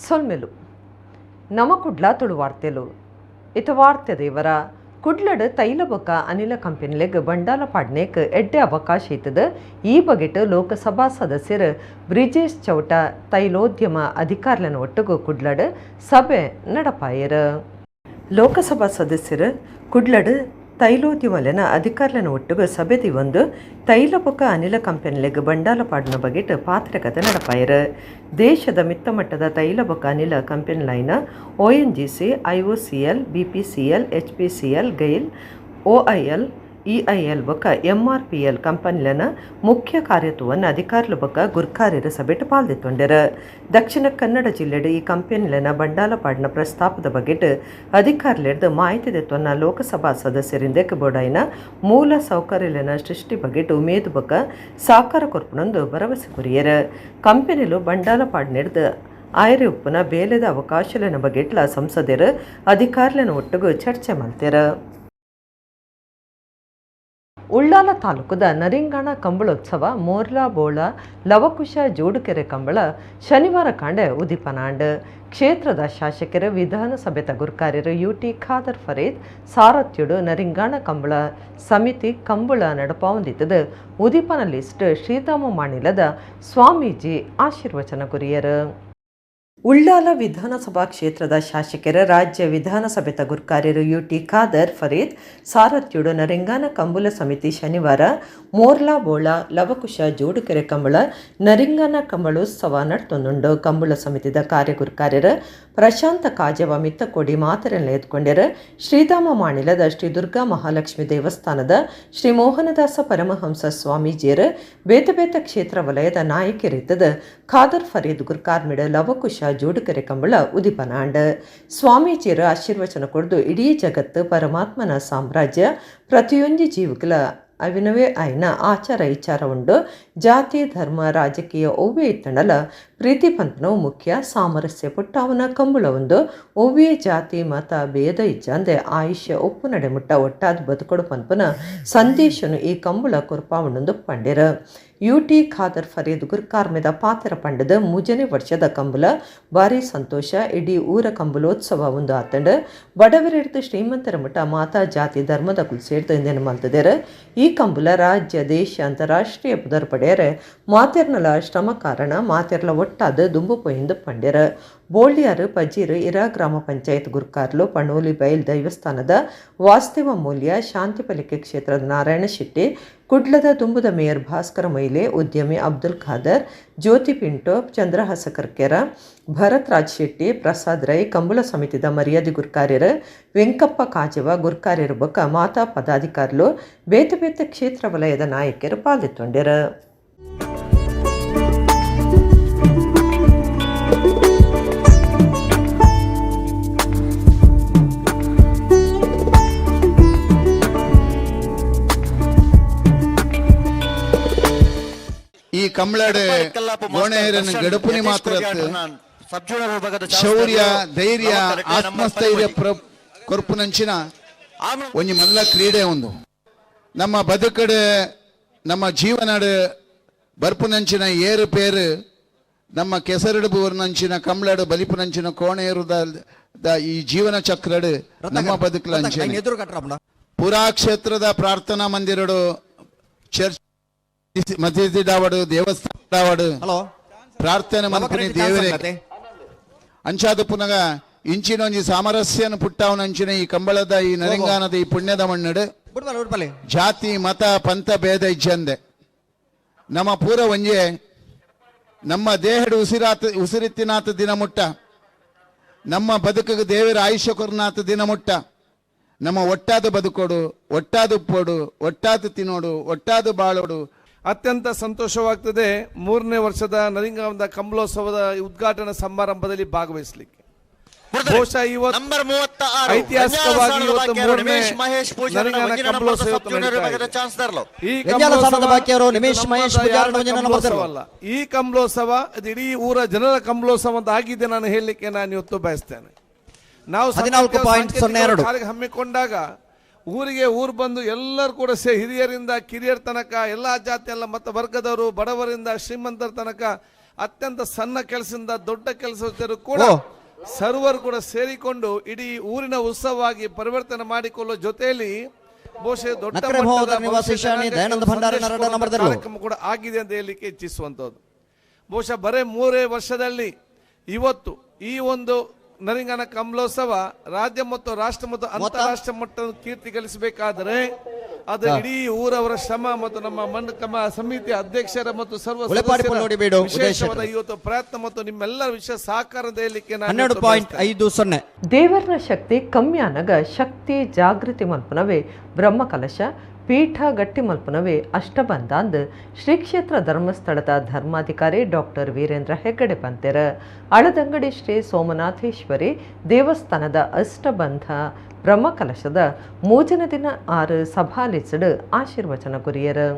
ಸೊಲ್ಮೆಲು ನಮ ಕುಡ್ಲ ತುಳು ವಾರ್ತೆಲು. ಇತ ವಾರ್ತೆ ದೇವರ ಕುಡ್ಲಡ್ ತೈಲ ಬೊಕ್ಕ ಅನಿಲ ಕಂಪನಿಲೆಗ್ ಬಂಡಾಲ ಪಾಡ್ನೇಕ್ ಎಡ್ಡೆ ಅವಕಾಶ ಇತ್ತದ. ಈ ಬಗೆಟ್ ಲೋಕಸಭಾ ಸದಸ್ಯರು ಬ್ರಿಜೇಶ್ ಚೌಟ ತೈಲೋದ್ಯಮ ಅಧಿಕಾರಿಲೆನ ಒಟ್ಟುಗು ಕುಡ್ಲಡ್ ಸಭೆ ನಡಪಾಯೆರು. ಲೋಕಸಭಾ ಸದಸ್ಯರು ಕುಡ್ಲಡ್ ತೈಲೋದ್ಯಮಲೆನ ಅಧಿಕಾರಿಲೆನ ಒಟ್ಟುಗು ಸಭೆ ದಿವೊಂದು ತೈಲ ಬೊಕ್ಕ ಅನಿಲ ಕಂಪನಿಲೆಗ್ ಬಂಡಾಲ ಪಾಡುನ ಬಗೆಟ್ ಪಾತ್ರಕತೆ ನಡಪಾಯೆರು. ದೇಶದ ಮಿತ್ತಮಟ್ಟದ ತೈಲ ಬೊಕ್ಕ ಅನಿಲ ಕಂಪನಿಲಾಯಿನ ONGC, IOCL, BPCL, HPCL, GAIL, OIL, EIL ಬೊಕ್ಕ ಎಂಆರ್ಪಿಎಲ್ ಕಂಪನಿಲೆನ ಮುಖ್ಯ ಕಾರ್ಯತ್ವವನ್ನು ಅಧಿಕಾರಿಲು ಬೊಕ್ಕ ಗುರ್ಕಾರ್ಯರ ಸಭೆಟ್ ಪಾಲ್ದೆತ್ತೊಂಡೆರು. ದಕ್ಷಿಣ ಕನ್ನಡ ಜಿಲ್ಲೆಡ್ ಈ ಕಂಪನಿಲೆನ ಬಂಡಾಲ ಪಾಡಿನ ಪ್ರಸ್ತಾಪದ ಬಗೆಟ್ ಅಧಿಕಾರಿಲೆಡ್ದ್ ಮಾಹಿತಿ ದೆತ್ತೊನ್ನ ಲೋಕಸಭಾ ಸದಸ್ಯರಿಂದೆಕ್ ಬೋಡಾಯಿನ ಮೂಲ ಸೌಕರ್ಯಲೆನ ಸೃಷ್ಟಿ ಬಗೆಟ್ ಉಮೇದು ಬೊಕ್ಕ ಸಾಕಾರ ಕೊರ್ಪುನೊಂದು ಭರವಸೆ ಕೊರಿಯೆರು. ಕಂಪನಿಲು ಬಂಡಾಲ ಪಾಡ್ನೆಡ್ದ್ ಆಯರೆ ಉಪ್ಪುನ ಬೇಲೆದ ಅವಕಾಶಲೆನ ಬಗೆಟ್ಲ ಸಂಸದೆರು ಅಧಿಕಾರಿಲೆನ ಒಟ್ಟುಗು ಚರ್ಚೆ ಮಲ್ತೆರು. ಉಳ್ಳಾಲ ತಾಲೂಕುದ ನರಿಂಗಾಣ ಕಂಬಳೋತ್ಸವ ಮೋರ್ಲಾ ಬೋಳ ಲವಕುಶ ಜೋಡುಕೆರೆ ಕಂಬಳ ಶನಿವಾರ ಕಾಂಡೆ ಉದಿಪನಾಂಡ್. ಕ್ಷೇತ್ರದ ಶಾಸಕರು ವಿಧಾನಸಭೆತ ಗುರ್ಕಾರ್ಯರು ಯುಟಿ ಖಾದರ್ ಫರೀದ್ ಸಾರಥ್ಯುಡು ನರಿಂಗಾಣ ಕಂಬಳ ಸಮಿತಿ ಕಂಬಳ ನಡಪಾವೊಂದಿತ್ತದು. ಉದಿಪನ ಲಿಸ್ಟ್ ಶ್ರೀಧಾಮ ಮಾಣಿಲದ ಸ್ವಾಮೀಜಿ ಆಶೀರ್ವಚನ ಕೊರಿಯರು. ಉಳ್ಳಾಲ ವಿಧಾನಸಭಾ ಕ್ಷೇತ್ರದ ಶಾಸಕರ ರಾಜ್ಯ ವಿಧಾನಸಭೆತ ಗುರ್ಕಾರ್ಯರು ಯುಟಿ ಖಾದರ್ ಫರೀದ್ ಸಾರಥ್ಯುಡು ನರಿಂಗಾನ ಕಂಬುಲ ಸಮಿತಿ ಶನಿವಾರ ಮೋರ್ಲಾ ಬೋಳ ಲವಕುಶ ಜೋಡುಕೆರೆ ಕಂಬಳ ನರಿಂಗಾನ ಕಂಬಳೋತ್ಸವ ನಡ್ತೊಂದುಂಡು. ಕಂಬುಳ ಸಮಿತಿದ ಕಾರ್ಯಗುರ್ಕಾರ್ಯರು ಪ್ರಶಾಂತ ಕಾಜವ ಮಿತ್ತಕೋಡಿ ಮಾತರೆಲ್ಲ ಎತ್ಕೊಂಡ್ಯರು. ಶ್ರೀಧಾಮ ಮಾಣಿಲದ ಶ್ರೀ ದುರ್ಗಾ ಮಹಾಲಕ್ಷ್ಮಿ ದೇವಸ್ಥಾನದ ಶ್ರೀ ಮೋಹನದಾಸ ಪರಮಹಂಸ ಸ್ವಾಮೀಜಿಯರು ಬೇತೆ ಬೇತೆ ಕ್ಷೇತ್ರ ವಲಯದ ನಾಯಕರಿತ್ತದ ಖಾದರ್ ಫರೀದ್ ಗುರ್ಕಾರ್ಮಿಡ ಲವಕುಶ ಜೋಡುಕೆರೆ ಕಂಬಳ ಉದಿಪನಾಂಡ್. ಸ್ವಾಮೀಜಿಯರು ಆಶೀರ್ವಚನ ಕೊಡ್ದು ಇಡೀ ಜಗತ್ತು ಪರಮಾತ್ಮನ ಸಾಮ್ರಾಜ್ಯ, ಪ್ರತಿಯೊಂಜಿ ಜೀವಕಲ ಅವಿನವೇ ಆಯ್ನ ಆಚಾರ ವಿಚಾರ ಉಂಡು, ಜಾತಿ ಧರ್ಮ ರಾಜಕೀಯ ಒವ್ವೇ ಇತ್ತಂಡಲ ಪ್ರೀತಿ ಪಂಥನವು ಮುಖ್ಯ, ಸಾಮರಸ್ಯ ಪುಟ್ಟಾವನ ಕಂಬುಳ ಒಂದು, ಒವ್ವೇ ಜಾತಿ ಮತ ಭೇದ ಇಜ್ಜಂದೆ ಆಯುಷ್ಯ ಒಪ್ಪು ನಡೆಮುಟ್ಟ ಒಟ್ಟಾದ ಬದುಕೊಡು ಪನ್ಪುನ ಸಂದೇಶನು ಈ ಕಂಬುಳ ಕೊರ್ಪಾವಣಂದು ಪಂಡೆರು. ಯುಟಿ ಖಾದರ್ ಫರೀದ್ ಗುರ್ಕಾರ್ಮೆದ ಪಾತೆರ ಪಂಡದ ಮೂಜನೇ ವರ್ಷದ ಕಂಬುಲ ಭಾರಿ ಸಂತೋಷ, ಇಡೀ ಊರ ಕಂಬುಲೋತ್ಸವ ಒಂದು ಆತಂಡ್, ಬಡವರೆಡ್ದು ಶ್ರೀಮಂತರ ಮಠ ಮಾತಾ ಜಾತಿ ಧರ್ಮದ ಕುಲ್ ಸೇರ್ದು ಇಂದೆನ ಮಲ್ತದೆರು. ಈ ಕಂಬುಲ ರಾಜ್ಯ ದೇಶ ಅಂತಾರಾಷ್ಟ್ರೀಯ ಪುದರ್ ಪಡೆಯರೆ ಮಾತೆರ್ನಲ ಶ್ರಮ ಕಾರಣ ಮಾತೆರ್ಲ ಒಟ್ಟಾದ ದುಂಬು ಪೊಯಿಂದು ಪಂಡೆರು. ಬೋಳ್ಯಾರು ಪಜೀರು ಇರಾ ಗ್ರಾಮ ಪಂಚಾಯತ್ ಗುರ್ಕಾರ್ಲು ಪಣೋಲಿ ಬೈಲ್ ದೈವಸ್ಥಾನದ ವಾಸ್ತವ ಮೂಲ್ಯ ಶಾಂತಿಪಲಿಕೆ ಕ್ಷೇತ್ರದ ನಾರಾಯಣ ಶೆಟ್ಟಿ, ಕುಡ್ಲದ ದುಂಬುದ ಮೇಯರ್ ಭಾಸ್ಕರ ಮೊಯ್ಲೆ, ಉದ್ಯಮಿ ಅಬ್ದುಲ್ ಖಾದರ್, ಜ್ಯೋತಿ ಪಿಂಟೋ, ಚಂದ್ರಹಾಸ ಕರ್ಕೆರ, ಭರತ್ ರಾಜ್ ಶೆಟ್ಟಿ, ಪ್ರಸಾದ್ ರೈ, ಕಂಬುಲ ಸಮಿತಿದ ಮರ್ಯಾದೆ ಗುರ್ಕಾರ್ಯರು ವೆಂಕಪ್ಪ ಕಾಜವ ಗುರ್ಕಾರ್ಯರು ಬೊಕ್ಕ ಮಾತಾ ಪದಾಧಿಕಾರಿಲು ಬೇತೆ ಬೇತೆ ಕ್ಷೇತ್ರ ವಲಯದ ನಾಯಕರು ಪಾಲ್ದೆತ್ತೊಂಡೆರು. ಈ ಕಂಬಳಡೆ ಗೋಣೆಯರನ್ನು ಗಡಪುನಿ ಮಾತ್ರ ಶೌರ್ಯ ಧೈರ್ಯ ಆತ್ಮಸ್ಥೈರ್ಯ ಕೊರ್ಪುನಂಚಿನ ಒಂಜಿ ಮಲ್ಲ ಕ್ರೀಡೆ ಒಂದು. ನಮ್ಮ ಬದುಕಡೆ ನಮ್ಮ ಜೀವನಡು ಬರ್ಪುನಂಚಿನ ಏರು ಪೇರು ನಮ್ಮ ಕೆಸರಡು ಬೂರ್ನಂಚಿನ ಕಂಬಳಡು ಬಲಿಪುನಂಚಿನ ಕೋಣೆಯರುದ ಈ ಜೀವನ ಚಕ್ರಡು ನಮ್ಮ ಬದುಕಲಂಚಿನ ಪುರಾ ಕ್ಷೇತ್ರದ ಪ್ರಾರ್ಥನಾ ಮಂದಿರಡು ಚರ್ಚ್ ಮಸೀದಿ ಡಾವಡು ದೇವಸ್ಥಾನ ಡಾವಡು ಪ್ರಾರ್ಥನೆ ಮನ್ಪುನಿ ದೇವರೇ ಅಂಚಾದ ಪುನಗ ಇಂಚಿನ ಒಂಜಿ ಸಾಮರಸ್ಯನ ಪುಟ್ಟಾವನಂಚಿನ ಈ ಕಂಬಳದ ಈ ನರಿಂಗಾನದ ಈ ಪುಣ್ಯದ ಮಣ್ಣಡು ಜಾತಿ ಮತ ಪಂಥ ಭೇದ ಇಜ್ಜಂದೆ ನಮ್ಮ ಪೂರ ಒಂಜೆ ನಮ್ಮ ದೇಹಡು ಉಸಿರಿತ್ತಿನಾಥ ದಿನ ಮುಟ್ಟ ನಮ್ಮ ಬದುಕಿಗೆ ದೇವರ ಆಯುಷ್ಯ ಕೊರ್ನಾಥ ದಿನ ಮುಟ್ಟ ನಮ್ಮ ಒಟ್ಟಾದ ಬದುಕೋಡು ಒಟ್ಟಾದ ಉಪ್ಪೋಡು ಒಟ್ಟಾದ ತಿನ್ನೋಡು ಒಟ್ಟಾದ ಬಾಳೋಡು. ಅತ್ಯಂತ ಸಂತೋಷವಾಗ್ತದೆ ಮೂರನೇ ವರ್ಷದ ನರಿಂಗಾಮದ ಕಂಬಳೋತ್ಸವದ ಉದ್ಘಾಟನಾ ಸಮಾರಂಭದಲ್ಲಿ ಭಾಗವಹಿಸಲಿಕ್ಕೆ. ಬಹುಶಃ ಇವತ್ತು ಐತಿಹಾಸಿಕವಾಗಿ ಇವತ್ತು ಮೂರನೇ ನರಿಂಗಾನ ಕಂಬಳೋತ್ಸವ ಈ ಅಲ್ಲ, ಈ ಕಂಬಳೋತ್ಸವ ಇದು ಇಡೀ ಊರ ಜನರ ಕಂಬಳೋತ್ಸವ ಅಂತ ಆಗಿದೆ ನಾನು ಹೇಳಲಿಕ್ಕೆ ನಾನು ಇವತ್ತು ಬಯಸ್ತೇನೆ. ನಾವು 14.02 ಹಮ್ಮಿಕೊಂಡಾಗ ಊರಿಗೆ ಊರು ಬಂದು ಎಲ್ಲರೂ ಕೂಡ ಹಿರಿಯರಿಂದ ಕಿರಿಯರ ತನಕ ಎಲ್ಲ ಜಾತಿ ಎಲ್ಲ ಮತ ವರ್ಗದವರು, ಬಡವರಿಂದ ಶ್ರೀಮಂತರ ತನಕ ಅತ್ಯಂತ ಸಣ್ಣ ಕೆಲಸದಿಂದ ದೊಡ್ಡ ಕೆಲಸ ಕೂಡ ಸರ್ವರು ಕೂಡ ಸೇರಿಕೊಂಡು ಇಡೀ ಊರಿನ ಉತ್ಸವವಾಗಿ ಪರಿವರ್ತನೆ ಮಾಡಿಕೊಳ್ಳುವ ಜೊತೆಯಲ್ಲಿ ಬಹುಶಃ ದೊಡ್ಡ ಕಾರ್ಯಕ್ರಮ ಕೂಡ ಆಗಿದೆ ಅಂತ ಹೇಳಲಿಕ್ಕೆ ಇಚ್ಛಿಸುವಂತದ್ದು. ಬಹುಶಃ ಬರೇ 3 ವರ್ಷದಲ್ಲಿ ಇವತ್ತು ಈ ಒಂದು ನರಿಂಗನ ಕಂಬಳೋತ್ಸವ ರಾಜ್ಯ ಮತ್ತು ರಾಷ್ಟ್ರ ಮತ್ತು ಅಂತಾರಾಷ್ಟ್ರ ಮಟ್ಟದ ಕೀರ್ತಿ ಗಳಿಸಬೇಕಾದರೆ ಅದು ಇಡೀ ಊರವರ ಶ್ರಮ ಮತ್ತು ನಮ್ಮ ಮಂಡಕಮ ಸಮಿತಿ ಅಧ್ಯಕ್ಷರ ಮತ್ತು ಸರ್ವ ವಿಶೇಷವಾದ ಇವತ್ತು ಪ್ರಯತ್ನ ಮತ್ತು ನಿಮ್ಮೆಲ್ಲರ ವಿಷಯ ಸಹಕಾರ ಹೇಳಲಿಕ್ಕೆ 12.50. ದೇವರನ ಶಕ್ತಿ ಕಮ್ಮಿ ಅನಗ ಶಕ್ತಿ ಜಾಗೃತಿ ಮಲ್ಪನವೇ ಬ್ರಹ್ಮಕಲಶ, ಪೀಠ ಗಟ್ಟಿ ಮಲ್ಪನವೇ ಅಷ್ಟಬಂಧಾಂದ್ ಶ್ರೀ ಕ್ಷೇತ್ರ ಧರ್ಮಸ್ಥಳದ ಧರ್ಮಾಧಿಕಾರಿ ಡಾಕ್ಟರ್ ವೀರೇಂದ್ರ ಹೆಗ್ಗಡೆ ಪಂತೆರ. ಅಳದಂಗಡಿ ಶ್ರೀ ಸೋಮನಾಥೇಶ್ವರಿ ದೇವಸ್ಥಾನದ ಅಷ್ಟಬಂಧ ಬ್ರಹ್ಮಕಲಶದ ಮೂಜನ ದಿನ 6 ಸಭಾಲಿಸಡು ಆಶೀರ್ವಚನ ಗುರಿಯರು.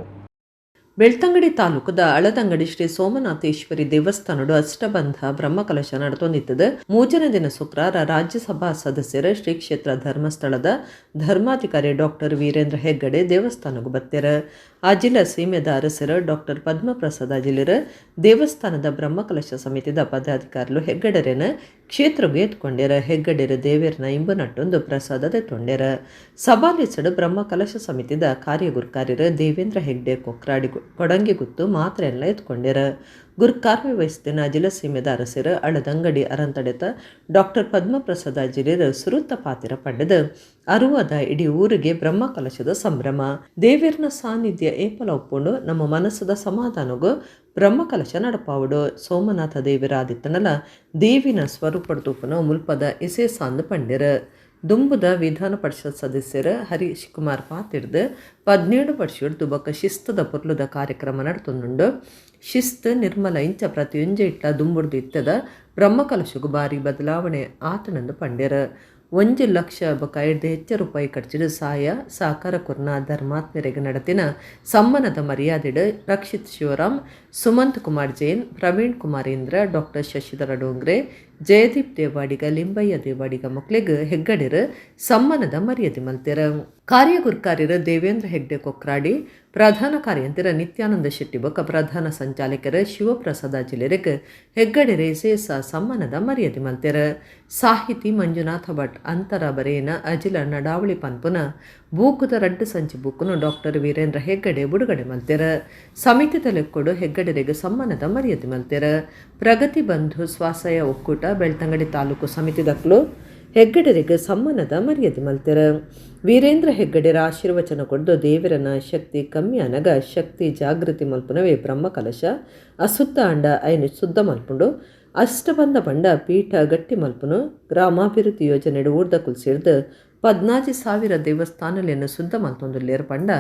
ಬೆಳ್ತಂಗಡಿ ತಾಲೂಕದ ಅಳದಂಗಡಿ ಶ್ರೀ ಸೋಮನಾಥೇಶ್ವರಿ ದೇವಸ್ಥಾನಡು ಅಷ್ಟಬಂಧ ಬ್ರಹ್ಮಕಲಶ ನಡೆತೊಂದಿತ್ತದ. ಮೂಜನ ದಿನ ಶುಕ್ರವಾರ ರಾಜ್ಯಸಭಾ ಸದಸ್ಯರ ಶ್ರೀ ಕ್ಷೇತ್ರ ಧರ್ಮಸ್ಥಳದ ಧರ್ಮಾಧಿಕಾರಿ ಡಾಕ್ಟರ್ ವೀರೇಂದ್ರ ಹೆಗ್ಗಡೆ ದೇವಸ್ಥಾನಕ್ಕೂ ಬತ್ತೆರ. ಅಜಿಲ ಸೀಮೆದ ಅರಸರ ಡಾಕ್ಟರ್ ಪದ್ಮಪ್ರಸಾದ್ ಅಜಿಲರ ದೇವಸ್ಥಾನದ ಬ್ರಹ್ಮಕಲಶ ಸಮಿತಿದ ಪದಾಧಿಕಾರಿಗಳು ಹೆಗ್ಗಡರೇನ ಕ್ಷೇತ್ರಗೆ ಎತ್ಕೊಂಡ್ಯಾರ. ಹೆಗ್ಗಡೆರ ದೇವೇರ್ನ ಇಂಬು ನಟ್ಟೊಂದು ಪ್ರಸಾದ ತೊಂಡ್ಯಾರ. ಸಭಾಲಿಸಡು ಬ್ರಹ್ಮಕಲಶ ಸಮಿತಿದ ಕಾರ್ಯಗುರ್ಕಾರ್ಯರ ದೇವೇಂದ್ರ ಹೆಗ್ಡೆ ಕೊಕ್ರಾಡಿ ಕೊಡಂಗಿಗುತ್ತು ಮಾತ್ರೆಲ್ಲ ಎತ್ಕೊಂಡ್ಯಾರ. ಗುರ್ಕಾರ್ಮಿ ವಹಿಸ್ತಿನ ಅಜಿಲ ಸೀಮೆದ ಅರಸರ ಅಳದಂಗಡಿ ಅರಂತಡೆತ ಡಾಕ್ಟರ್ ಪದ್ಮಪ್ರಸಾದ ಅಜಿಲರ ಸುರುತ್ತ ಪಾತಿರ ಪಡೆದ ಅರುವದ ಇಡೀ ಊರಿಗೆ ಬ್ರಹ್ಮಕಲಶದ ಸಂಭ್ರಮ. ದೇವೇರ್ನ ಸಾನ್ನಿಧ್ಯ ಏಪಲ ಒಪ್ಪುಂಡು ನಮ್ಮ ಮನಸ್ಸದ ಸಮಾಧಾನಗೂ ಬ್ರಹ್ಮಕಲಶ ನಡಪಾವುಡು. ಸೋಮನಾಥ ದೇವಿರಾದಿತ್ತನಲ ದೇವಿನ ಸ್ವರೂಪಡ್ತೂಪನ ಮುಲ್ಪದ ಇಸೇಸಾಂದು ಪಂಡಿರ. ದುಂಬುದ ವಿಧಾನ ಪರಿಷತ್ ಸದಸ್ಯರ ಹರೀಶ್ ಕುಮಾರ್ ಪಾತಿರ್ದು 17 ವರ್ಷ ಬೊಕ್ಕ ಶಿಸ್ತದ ಪೊರ್ಲುದ ಕಾರ್ಯಕ್ರಮ ನಡತೊಂದುಂಡು. ಶಿಸ್ತು ನಿರ್ಮಲ ಇಂಚ ಪ್ರತಿಯೊಂಜೆ ಇಟ್ಟ ದುಂಬುಡ್ದು ಇತ್ತದ ಬ್ರಹ್ಮಕಲಶಗು ಬಾರಿ ಬದಲಾವಣೆ ಆತನಂದು ಪಂಡ್ಯರ. 1 ಲಕ್ಷ ಬೊಕ್ಕ 5 ಹೆಚ್ಚು ರೂಪಾಯಿ ಖರ್ಚಿಡು ಸಾಯ ಸಹಕಾರ ಕುರ್ನ ಧರ್ಮಾತ್ಮರಿಗೆ ನಡತಿನ ಸಮ್ಮನದ ಮರ್ಯಾದೆಡು ರಕ್ಷಿತ್ ಶಿವರಾಮ್, ಸುಮಂತ್ ಕುಮಾರ್ ಜೈನ್, ಪ್ರವೀಣ್ ಕುಮಾರ್ ಇಂದ್ರ, ಡಾಕ್ಟರ್ ಶಶಿಧರ ಡೋಂಗ್ರೆ, ಜಯದೀಪ್ ದೇವಾಡಿಗ, ಲಿಂಬಯ್ಯ ದೇವಾಡಿಗ ಮಕ್ಕಳಿಗೆ ಹೆಗ್ಗಡೆರು ಸಮ್ಮನದ ಮರ್ಯಾದೆ ಮಲ್ತೆರ. ಕಾರ್ಯಗುರ್ಕಾರ್ಯರು ದೇವೇಂದ್ರ ಹೆಗ್ಡೆ ಕೊಕ್ರಾಡಿ, ಪ್ರಧಾನ ಕಾರ್ಯಂತಿರ ನಿತ್ಯಾನಂದ ಶೆಟ್ಟಿ ಬೊಕ್ಕ ಪ್ರಧಾನ ಸಂಚಾಲಕರ ಶಿವಪ್ರಸಾದ ಜಿಲ್ಲೆರಿಗೆ ಹೆಗ್ಗಡೆರೆ ಸೇಸ ಸಮ್ಮನದ ಮರ್ಯಾದೆ ಮಲ್ತೆರ. ಸಾಹಿತಿ ಮಂಜುನಾಥ ಭಟ್ ಅಂತರ ಬರೇನ ಅಜಿಲ ನಡಾವಳಿ ಪನ್ಪುನ ಬೂಕುದ ರಡ್ಡು ಸಂಚಿ ಬೂಕುನು ಡಾಕ್ಟರ್ ವೀರೇಂದ್ರ ಹೆಗ್ಗಡೆ ಬಿಡುಗಡೆ ಮಲ್ತೆರ. ಸಮಿತಿ ತಲೆಕ್ಕೊಡು ಹೆಗ್ಗಡೆರಿಗೆ ಸಮ್ಮಾನದ ಮರ್ಯಾದೆ ಮಲ್ತೆರ. ಪ್ರಗತಿ ಬಂಧು ಸ್ವಾಸಯ ಒಕ್ಕೂಟ ಬೆಳ್ತಂಗಡಿ ತಾಲೂಕು ಸಮಿತಿ ದಕ್ಲು ಹೆಗ್ಗಡರಿಗೆ ಸಮ್ಮಾನದ ಮರ್ಯಾದೆ ಮಲ್ತೆರ. ವೀರೇಂದ್ರ ಹೆಗ್ಗಡೆರ ಆಶೀರ್ವಚನ ಕೊಡ್ದು ದೇವರನ ಶಕ್ತಿ ಕಮ್ಮಿ ಅನಗ ಶಕ್ತಿ ಜಾಗೃತಿ ಮಲ್ಪುನವೇ ಬ್ರಹ್ಮಕಲಶ ಅಸುತ್ತ ಅಂಡ ಐನು ಶುದ್ಧ ಮಲ್ಪುಂಡು. ಅಷ್ಟಬಂಧ ಬಂಡ ಪೀಠ ಗಟ್ಟಿ ಮಲ್ಪುನು. ಗ್ರಾಮಾಭಿವೃದ್ಧಿ ಯೋಜನೆ ಊರ್ದ ಕುಲ್ಸಿರ್ದು 14,000 ದೇವಸ್ಥಾನಲೆಯನ್ನು ಶುದ್ಧ ಮಲ್ತೊಂದುಲ್ಲೇರ್ ಪಂಡ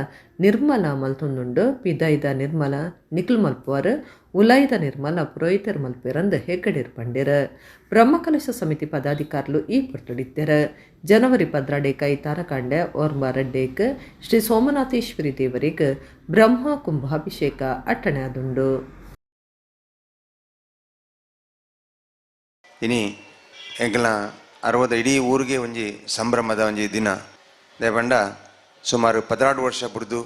ನಿರ್ಮಲ ಮಲ್ತೊಂದುಂಡು. ಪಿದೈದ ನಿರ್ಮಲ ನಿಖಲ್ ಮಲ್ಪುವರು, ಉಲೈದ ನಿರ್ಮಲ ಪುರೋಹಿತರ್ ಮಲ್ಪೆರಂದು ಹೆಗ್ಗಡೇರ್ ಪಂಡೆರ್. ಬ್ರಹ್ಮಕಲಶ ಸಮಿತಿ ಪದಾಧಿಕಾರಿಲು ಈ ಪೊರ್ತುಡಿತ್ತೆರ್. ಜನವರಿ 12 ಐತಾರಕಾಂಡೆ ಓರ್ಮ ರಡ್ಡೇಕ್ ಶ್ರೀ ಸೋಮನಾಥೇಶ್ವರಿ ದೇವರಿಗೆ ಬ್ರಹ್ಮ ಕುಂಭಾಭಿಷೇಕ ಅಟ್ಟಣೆ ಆದುಂಡು. ಇನಿ ಎಂಕಲ್ನ 60 ಇಡೀ ಊರಿಗೆ ಒಂಜಿ ಸಂಭ್ರಮದ ಒಂಜಿ ದಿನ. ದೇಪಂಡ ಸುಮಾರು 16 ವರ್ಷ ಬುಡ್ದು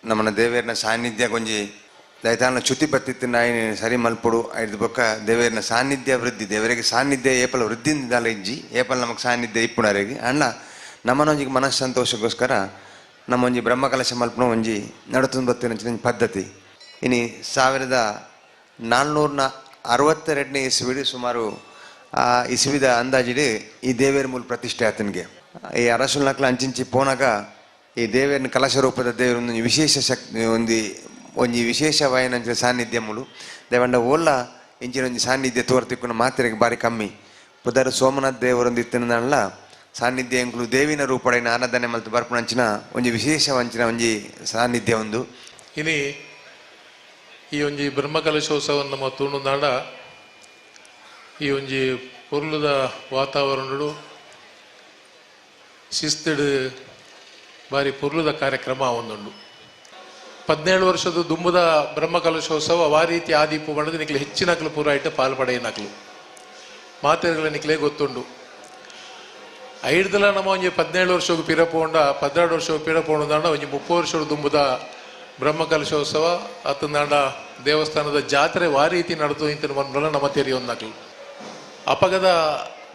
ನಮ್ಮನ ದೇವೇರ್ನ ಸಾನ್ನಿಧ್ಯ ಒಂಜಿ ದಯತಾನ ಚ್ಯುತಿ ಬತ್ತಿತ್ತು ನಾಯಿ ಸರಿ ಮಲ್ಪುಡು ಐದು ಬೊಕ್ಕ ದೇವೇರ್ನ ಸಾನ್ನಿಧ್ಯ ವೃದ್ಧಿ, ದೇವರಿಗೆ ಸಾನ್ನಿಧ್ಯ ಏಪಲ ವೃದ್ಧಿಯಿಂದ ಇಜ್ಜಿ ಏಪಲ್ ನಮಗೆ ಸಾನ್ನಿಧ್ಯ ಇಪ್ಪುಣರಿಗೆ ಅಣ್ಣ ನಮ್ಮನೊಂಜಿಗೆ ಮನಸ್ಸಂತೋಷಕ್ಕೋಸ್ಕರ ನಮ್ಮೊಂಜಿ ಬ್ರಹ್ಮಕಲಶ ಮಲ್ಪುನ ಒಂಜಿ ನಡತೊಂದು ಬತ್ತಿನ ಪದ್ಧತಿ. ಇನಿ 1462ನೇ ಇಸ್ವಿಡು ಸುಮಾರು ಆ ಇಸ್ವಿದ ಅಂದಾಜಿಡು ಈ ದೇವೇರ್ ಮೂಲ ಪ್ರತಿಷ್ಠೆ ಆತನಿಗೆ. ಈ ಅರಸುಲ್ನಕ್ಲ ಅಂಚಿಂಚಿ ಪೋನಾಗ ಈ ದೇವೇರ್ನ ಕಲಶ ರೂಪದ ದೇವರು ಒಂದೊಂದು ವಿಶೇಷ ಶಕ್ತಿ ಒಂದು ಒಂಜಿ ವಿಶೇಷ ವಾಯನಂಚಿನ ಸಾನ್ನಿಧ್ಯ ಮೂಲು ದೇವಂಡ ಓಲ್ಲ ಇಂಚಿನ ಒಂಜಿ ಸಾನ್ನಿಧ್ಯ ತೋರ್ತಿಕ್ಕುನ ಮಾತ್ರೆಗೆ ಬಾರಿ ಕಮ್ಮಿ. ಪುದರ್ ಸೋಮನಾಥ್ ದೇವರೊಂದು ಇತ್ತಿನ ಸಾನ್ನಿಧ್ಯ ಎಂಕುಲು ದೇವಿನ ರೂಪಡೈನ ಆರಾಧನೆ ಮಲ್ತು ಬರ್ಪುನಂಚಿನ ಒಂಜಿ ವಿಶೇಷ ವಂಚಿನ ಒಂಜಿ ಸಾನ್ನಿಧ್ಯ ಒಂದು. ಇನಿ ಈ ಒಂಜಿ ಬ್ರಹ್ಮಕಲಶೋತ್ಸವ ನಮ್ಮ ತುಳುನಾಡ ಈ ಒಂಜಿ ಪೊರ್ಲುದ ವಾತಾವರಣಡು ಶಿಸ್ತಿಡು ಬಾರಿ ಪೊರ್ಲುದ ಕಾರ್ಯಕ್ರಮ ಒಂದುಂಡು. 17 ವರ್ಷದ ದುಂಬುದ ಬ್ರಹ್ಮಕಲಶೋತ್ಸವ ಆ ರೀತಿ ಆದೀಪು ಬಣ್ಣದ ನಿಕ್ಲೆ ಹೆಚ್ಚಿನಕ್ಲು ಪೂರ ಇಟ್ಟು ಪಾಲ್ ಪಡೆಯನಕ್ಲು ಮಾತೆಗಳ ನಿಕ್ಲೆ ಗೊತ್ತುಂಡು. ಐಡ್ದಲ ನಮ್ಮ ಒಂಜಿ 17 ವರ್ಷಕ್ಕೆ ಪಿರಪೋಂಡ 12 ವರ್ಷ ಪಿರಪೋಂಡ ಒಂಜಿ 30 ವರ್ಷದ ದುಂಬುದ ಬ್ರಹ್ಮಕಲಶೋತ್ಸವ ಅತನಾಡ ದೇವಸ್ಥಾನದ ಜಾತ್ರೆ ವಾ ರೀತಿ ನಡೆದು ಇಂತಿನ ಮನ್ಬಲ ನಮ್ಮ ತೆರಿಯೊಂದಾಕ್ಲು. ಅಪಗದ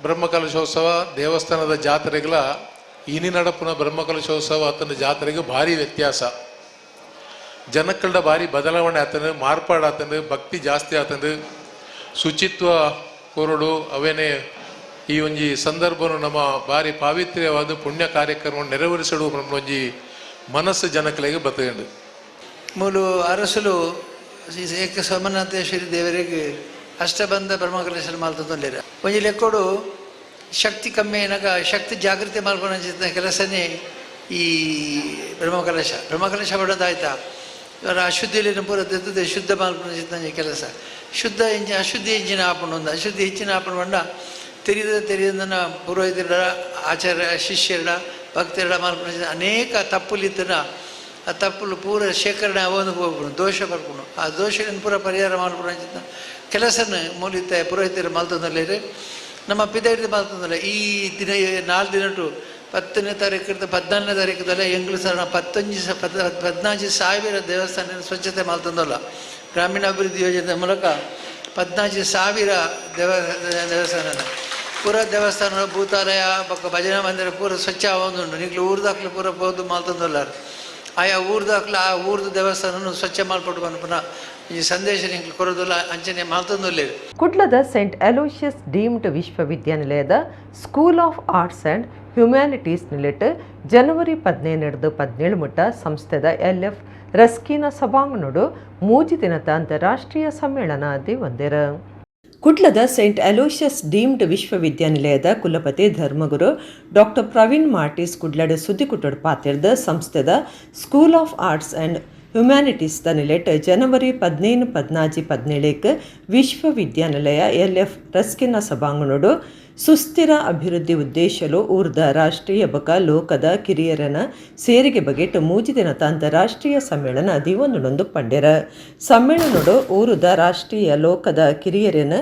ಬ್ರಹ್ಮಕಲಶೋತ್ಸವ ದೇವಸ್ಥಾನದ ಜಾತ್ರೆಗಳ ಇನಿ ನಡಪುನ ಬ್ರಹ್ಮಕಲಶೋತ್ಸವ ಆತನ ಜಾತ್ರೆಗೆ ಭಾರಿ ವ್ಯತ್ಯಾಸ. ಜನಕ್ಕಳ್ಡ ಭಾರಿ ಬದಲಾವಣೆ ಆತನು, ಮಾರ್ಪಾಡಾತನು, ಭಕ್ತಿ ಜಾಸ್ತಿ ಆತನು, ಶುಚಿತ್ವ ಕೊರಡು ಅವೇನೇ ಈ ಒಂಜಿ ಸಂದರ್ಭನು ನಮ್ಮ ಭಾರಿ ಪಾವಿತ್ರ್ಯವಾದ ಪುಣ್ಯ ಕಾರ್ಯಕ್ರಮವನ್ನು ನೆರವೇರಿಸಲು ಒಂಜಿ ಮನಸ್ಸು ಜನಕಲಿಗೆ ಬತ್ತುಂಡು. ಮೂಲು ಅರಸುಲು ಏಕ ಸೋಮನಾಥೇಶ್ವರಿ ದೇವರಿಗೆ ಅಷ್ಟಬಂಧ ಬ್ರಹ್ಮಕಲಶ ಮಾಲ್ತೊಂದಿರ ಒಂಜಿ ಲೆಕ್ಕೋಡು ಶಕ್ತಿ ಕಮ್ಮಿ ಏನಾಗ ಶಕ್ತಿ ಜಾಗೃತಿ ಮಾಲ್ಪನ ಕೆಲಸನೇ ಈ ಬ್ರಹ್ಮಕಲಶ. ಬ್ರಹ್ಮಕಲಶ ಬಡೋದಾಯ್ತಾ ಇವರ ಅಶುದ್ಧಿಯಲ್ಲಿ ಪೂರ ತೆತ್ತದೆ ಶುದ್ಧ ಮಾಲ್ಪನ ಕೆಲಸ. ಶುದ್ಧ ಇಂಜಿನ ಅಶುದ್ಧಿ ಇಂಜಿನ ಆಪಣ ಒಂದು ಅಶುದ್ಧಿ ಹೆಚ್ಚಿನ ಆಪಣ ಬಂಡ ತೆರಿದ ತೆರಿದ ಪುರೋಹಿತರ ಆಚಾರ್ಯ ಶಿಷ್ಯರ ಭಕ್ತರ ಮಾಲ್ಪನ ಅನೇಕ ತಪ್ಪುಲಿದ್ದನ ಆ ತಪ್ಪುಲು ಪೂರ ಶೇಖರಣೆ ಅವನು ಹೋಗ್ಬಿಡು ದೋಷ ಬರ್ಕೊಂಡು ಆ ದೋಷಗಳನ್ನು ಪೂರ ಪರಿಹಾರ ಮಾಡ್ಕೊಂಡು ಕೆಲಸನ ಮೂಲಿತ ಪುರೋಹಿತರ ಮಾಲ್ತಂದಲ್ಲೇರಿ ನಮ್ಮ ಪಿದ ಮಾಲ್ತಂದಲ್ಲ. ಈ ದಿನ 4 ದಿನಟು 10ನೇ ತಾರೀಕು 14ನೇ ತಾರೀಕದಲ್ಲ ಎಂಗ್ಲು ಸರ್ 14 ಸಾವಿರ ದೇವಸ್ಥಾನ ಸ್ವಚ್ಛತೆ ಮಾಲ್ತಂದಲ್ಲ. ಗ್ರಾಮೀಣಾಭಿವೃದ್ಧಿ ಯೋಜನೆ ಮೂಲಕ 14,000 ದೇವಸ್ಥಾನ ಪೂರ ದೇವಸ್ಥಾನ ಭೂತಾಲಯ ಪಕ್ಕ ಭಜನಾ ಮಂದಿರ ಪೂರ ಸ್ವಚ್ಛ ಆವೊಂದುಂಡು. ನಿಗ್ಲು ಊರ್ದಾಕ್ಲು ಪೂರ ಪೋದು ಮಾಲ್ತಂದೊಲ್ಲಾರು ಆಯಾ ಊರ್ದಾಕ್ಲು ಆ ಊರ್ದು ದೇವಸ್ಥಾನ ಸ್ವಚ್ಛ ಮಾಲ್ಪಟ್ಟು ಪನ್ಪುನ ಈ ಸಂದೇಶ ನಿಂಗ್ಲು ಕೊರೋದಿಲ್ಲ ಅಂಚನೆ ಮಾಲ್ತಂದೊಲ್ಲೇರು. ಕುಡ್ಲದ Saint Aloysius deemed ವಿಶ್ವವಿದ್ಯಾನಿಲಯದ school of arts and humanities ನಿಲೆಟ್ January 15 17 ಮುಟ್ಟ ಸಂಸ್ಥೆದ ಎಲ್.ಎಫ್. ರಸ್ಕಿನ ಸಭಾಂಗಣಡು 3 ದಿನದ ಅಂತಾರಾಷ್ಟ್ರೀಯ ಸಮ್ಮೇಳನ ದಿವಂದಿರ. ಕುಡ್ಲದ Saint Aloysius deemed ವಿಶ್ವವಿದ್ಯಾನಿಲಯದ ಕುಲಪತಿ ಧರ್ಮಗುರು ಡಾಕ್ಟರ್ ಪ್ರವೀಣ್ ಮಾರ್ಟಿಸ್ ಕುಡ್ಲಡ್ ಸುದ್ದಿಕುಟ್ಟಡ್ ಪಾತಿರ್ದ ಸಂಸ್ಥೆದ school of arts and humanities the ನಿಲೆಟ್ January 15, 14, 17 ವಿಶ್ವವಿದ್ಯಾನಿಲಯ ಎಲ್.ಎಫ್. ರಸ್ಕಿನ ಸಭಾಂಗಣಡು ಸುಸ್ಥಿರ ಅಭಿವೃದ್ಧಿ ಉದ್ದೇಶಲು ಊರ್ದ ರಾಷ್ಟ್ರೀಯ ಬಕ ಲೋಕದ ಕಿರಿಯರನ ಸೇರಿಗೆ ಬಗೆಟ್ 3 ದಿನದ ಅಂತಾರಾಷ್ಟ್ರೀಯ ಸಮ್ಮೇಳನ ದಿವೊಂದುಡೊಂದು ಪಂಡೆರ. ಸಮ್ಮೇಳನಡು ಊರುದ ರಾಷ್ಟ್ರೀಯ ಲೋಕದ ಕಿರಿಯರನ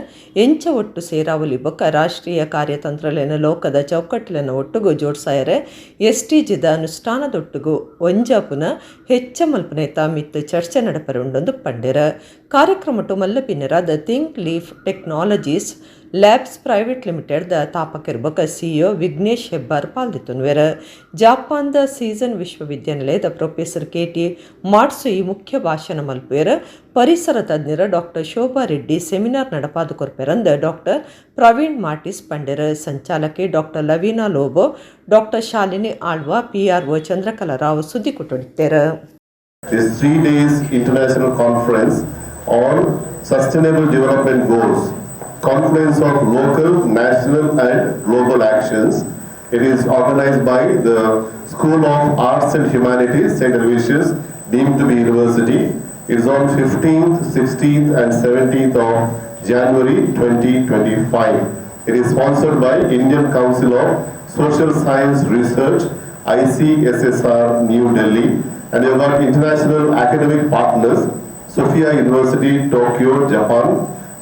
ಎಂಚ ಒಟ್ಟು ಸೇರಾವಲಿ ಬೊಕ್ಕ ರಾಷ್ಟ್ರೀಯ ಕಾರ್ಯತಂತ್ರಲೇನ ಲೋಕದ ಚೌಕಟ್ಟಲೆನ ಒಟ್ಟುಗು ಜೋಡ್ಸಾಯರೆ ಎಸ್ಟಿಜಿದ ಅನುಷ್ಠಾನದೊಟ್ಟುಗು ಒಂಜಾಪುನ ಹೆಚ್ಚ ಮಲ್ಪನೇತ ಮಿತ್ತು ಚರ್ಚೆ ನಡಪರುಂಡೊಂದು ಪಂಡೆರ. ಕಾರ್ಯಕ್ರಮಟು ಮಲ್ಲಪಿನರಾದ think leaf technologies labs private limited the ತಾಪಕಿರ್ಬಕ CEO Vignesh Hebbar ಪಾಲ್ದಿತ್ತುನ್ವೆರ. ಜಾಪಾನ್ದ season ವಿಶ್ವವಿದ್ಯಾನಿಲಯದ professor K T ಮಾಟ್ಸುಯಿ ಮುಖ್ಯ ಭಾಷಣ ಮಲ್ಪುವೆರ್. ಪರಿಸರ ತಜ್ಞರ ಡಾಕ್ಟರ್ ಶೋಭಾ Reddy seminar ನಡಪಾದು ಕೊರ್ಪೆರಂದ doctor Praveen ಮಾರ್ಟಿಸ್ ಪಂಡೆರ. ಸಂಚಾಲಕಿ doctor Lavina Lobo, doctor Shalini Alva, PRO Chandrakala Rao ಸುದ್ದಿ ಕೊಟ್ಟೊಡಿತ್ತೇರ. This 3 days international conference on sustainable development goals, confluence of local, national and global actions. It is organized by the School of Arts and Humanities, St. Aloysius, deemed to be university. It is on 15th, 16th and 17th of January 2025. It is sponsored by Indian Council of Social Science Research, ICSSR, New Delhi. And you have got international academic partners, Sophia University, Tokyo, Japan,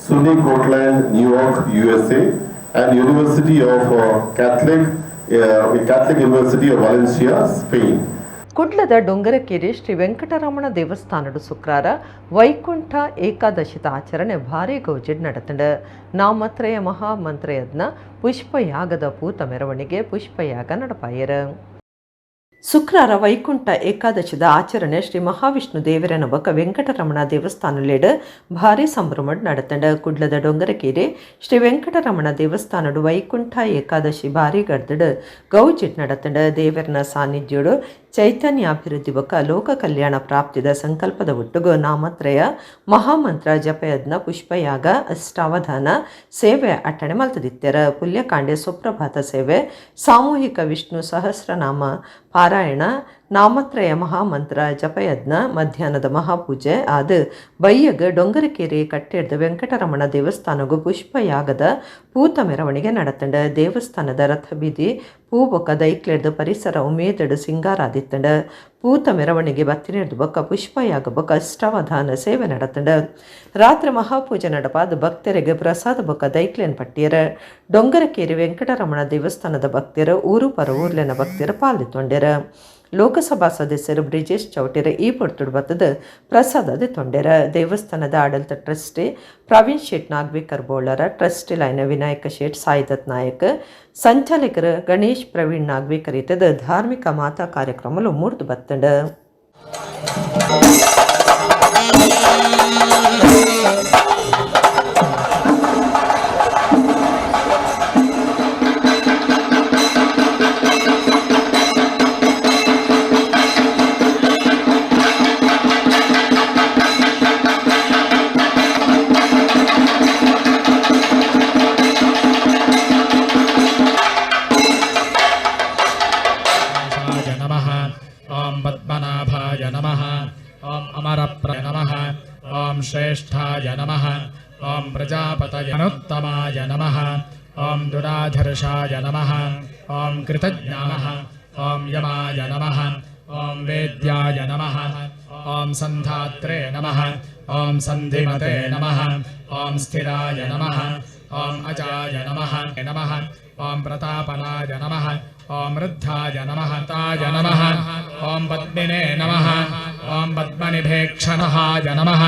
SUNY Cortland, New York, USA, and University of Catholic University of Valencia, Spain. ಕುಡ್ಲದ ಡೊಂಗರಕೇರಿ ಶ್ರೀ ವೆಂಕಟರಮಣ ದೇವಸ್ಥಾನಡು ಶುಕ್ರಾರ ವೈಕುಂಠ ಏಕಾದಶಿತ ಆಚರಣೆ ಭಾರಿ ಗೌಜಿಡ್ ನಡತಂಡ. ನಾಮತ್ರಯ ಮಹಾಮಂತ್ರಯಜ್ಞ ಪುಷ್ಪಯಾಗದ ಪೂತ ಮೆರವಣಿಗೆ ಪುಷ್ಪಯಾಗ ನಡಪಾಯರ. ಶುಕ್ರಾರ ವೈಕುಂಠ ಏಕಾದಶಿದ ಆಚರಣೆ ಶ್ರೀ ಮಹಾವಿಷ್ಣು ದೇವರನ ಬೊಕ ವೆಂಕಟರಮಣ ದೇವಸ್ಥಾನಲೇಡ್ ಭಾರಿ ಸಂಭ್ರಮ ನಡತಂಡ. ಕುಡ್ಲದ ಡೊಂಗರಕೇರಿ ಶ್ರೀ ವೆಂಕಟರಮಣ ದೇವಸ್ಥಾನಡು ವೈಕುಂಠ ಏಕಾದಶಿ ಭಾರಿ ಗರ್ದಡ್ ಗೌಜಿಟ್ ನಡತಂಡ. ದೇವರನ ಸಾನ್ನಿಧ್ಯೋಡು ಚೈತನ್ಯಾಭಿವೃದ್ಧಿ ಬೊಕ ಲೋಕ ಕಲ್ಯಾಣ ಪ್ರಾಪ್ತಿದ ಸಂಕಲ್ಪದ ಒಟ್ಟುಗು ನಾಮತ್ರಯ ಮಹಾಮಂತ್ರ ಜಪಯಜ್ಞ ಪುಷ್ಪಯಾಗ ಅಷ್ಟಾವಧಾನ ಸೇವೆ ಅಟ್ಟಣೆ ಮಲ್ತದಿತ್ತೆರ. ಪುಲ್ಯಕಾಂಡೆ ಸುಪ್ರಭಾತ ಸೇವೆ, ಸಾಮೂಹಿಕ ವಿಷ್ಣು ಸಹಸ್ರನಾಮ ಪಾರಾಯಣ, ನಾಮತ್ರಯ ಮಹಾಮಂತ್ರ ಜಪಯಜ್ಞ, ಮಧ್ಯಾಹ್ನದ ಮಹಾಪೂಜೆ ಆದ ಬಯ್ಯಗ್ ಡೊಂಗರಕೇರಿ ಕಟ್ಟೆಡ್ದ ವೆಂಕಟರಮಣ ದೇವಸ್ಥಾನಗು ಪುಷ್ಪಯಾಗದ ಪೂತ ಮೆರವಣಿಗೆ ನಡತಂಡ. ದೇವಸ್ಥಾನದ ರಥಬೀದಿ ಪೂಬೊಕ ದೈಕ್ಲೆಡ್ದು ಪರಿಸರ ಉಮೇದಡು ಸಿಂಗಾರಾದಿತ್ತಂಡ. ಪೂತ ಮೆರವಣಿಗೆ ಬತ್ತಿನೆಡ್ದು ಬೊಕ್ಕ ಪುಷ್ಪಯಾಗ ಬೊಕ್ಕ ಅಷ್ಟಾವಧಾನ ಸೇವೆ ನಡತಂಡ. ರಾತ್ರಿ ಮಹಾಪೂಜೆ ನಡಪಾದ ಭಕ್ತರಿಗೆ ಪ್ರಸಾದ ಬೊಕ್ಕ ದೈಕ್ಲೆನ್ ಪಟ್ಟಿಯರ. ಡೊಂಗರಕೇರಿ ವೆಂಕಟರಮಣ ದೇವಸ್ಥಾನದ ಭಕ್ತರು ಊರು ಪರ ಊರ್ಲೆನ ಭಕ್ತರು ಪಾಲ್ದಿತ್ತೊಂಡೆರ. Lok Sabha ಸದಸ್ಯರು ಬ್ರಿಜೇಶ್ ಚೌಟೆರ್ ಈ ಪೊರ್ತುಡು ಬತ್ತದ ಪ್ರಸಾದ ದೆತೊಂಡೆರ್. ದೇವಸ್ಥಾನದ ಆಡಳಿತ ಟ್ರಸ್ಟಿ ಪ್ರವೀಣ್ ಶೆಟ್ ನಾಗ್ವೇಕರ್ ಬೋಳರ, ಟ್ರಸ್ಟಿ ಲೈನ ವಿನಾಯಕ ಶೆಟ್, ಸಾಯಿದತ್ ನಾಯಕ್, ಸಂಚಾಲಕರು ಗಣೇಶ್ ಪ್ರವೀಣ್ ನಾಗ್ವೇಕರ್ ಇತ್ತದ ಧಾರ್ಮಿಕ ಮಾತಾ ಕಾರ್ಯಕ್ರಮಲು ಮೂಡ್ದು ಬತ್ತಂಡ್. नमः। ॐ पद्मनाभाय नमः। ॐ अमरप्र नमः। ॐ श्रेष्ठाय नमः। ॐ प्रजापतये अनुत्तमाय नमः। ॐ दुराधर्षाय नमः। ॐ कृतज्ञानः। ॐ यमाय नमः। ॐ वेद्याय नमः। ॐ सन्धात्रे नमः। ॐ सन्धिमते नमः। ॐ स्थिराय नमः। ॐ अजाय नमः नमः। ॐ प्रतापनाय नमः। ॐ वृद्धाय नमः। ताय नमः। ॐ पद्मिने नमः। ॐ पद्मनिभेक्षणहाय नमः।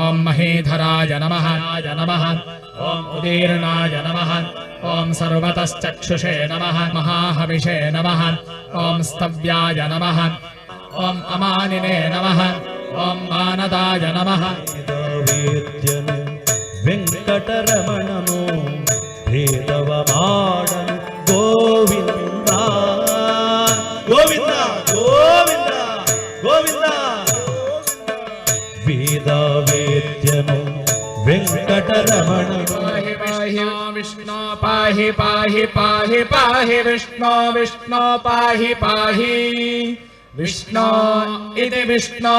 ॐ महीधराय नमः नमः। ॐ उदीर्णाय नमः। ॐ सर्वतश्चक्षुषे नमः। महाहविषे नमः। ॐ स्तव्याय नमः। ॐ अमानिने नमः। ॐ मानदाय नमः। ವೆಂಕಟರಮಣನು ಭೇದವ ಮಾಡನು ಗೋವಿಂದ ಗೋವಿಂದ ಗೋವಿಂದ ಗೋವಿಂದ. ವೇದ ವೇದ್ಯನು ವೆಂಕಟರಮಣನು. ವಿಷ್ಣು ಪಾಹಿ ಪಾಹಿ ಪಾಹಿ ಪಾಹಿ ವಿಷ್ಣು ವಿಷ್ಣು ಪಾಹಿ ಪಾಹಿ ವಿಷ್ಣು ಇತಿ ವಿಷ್ಣು.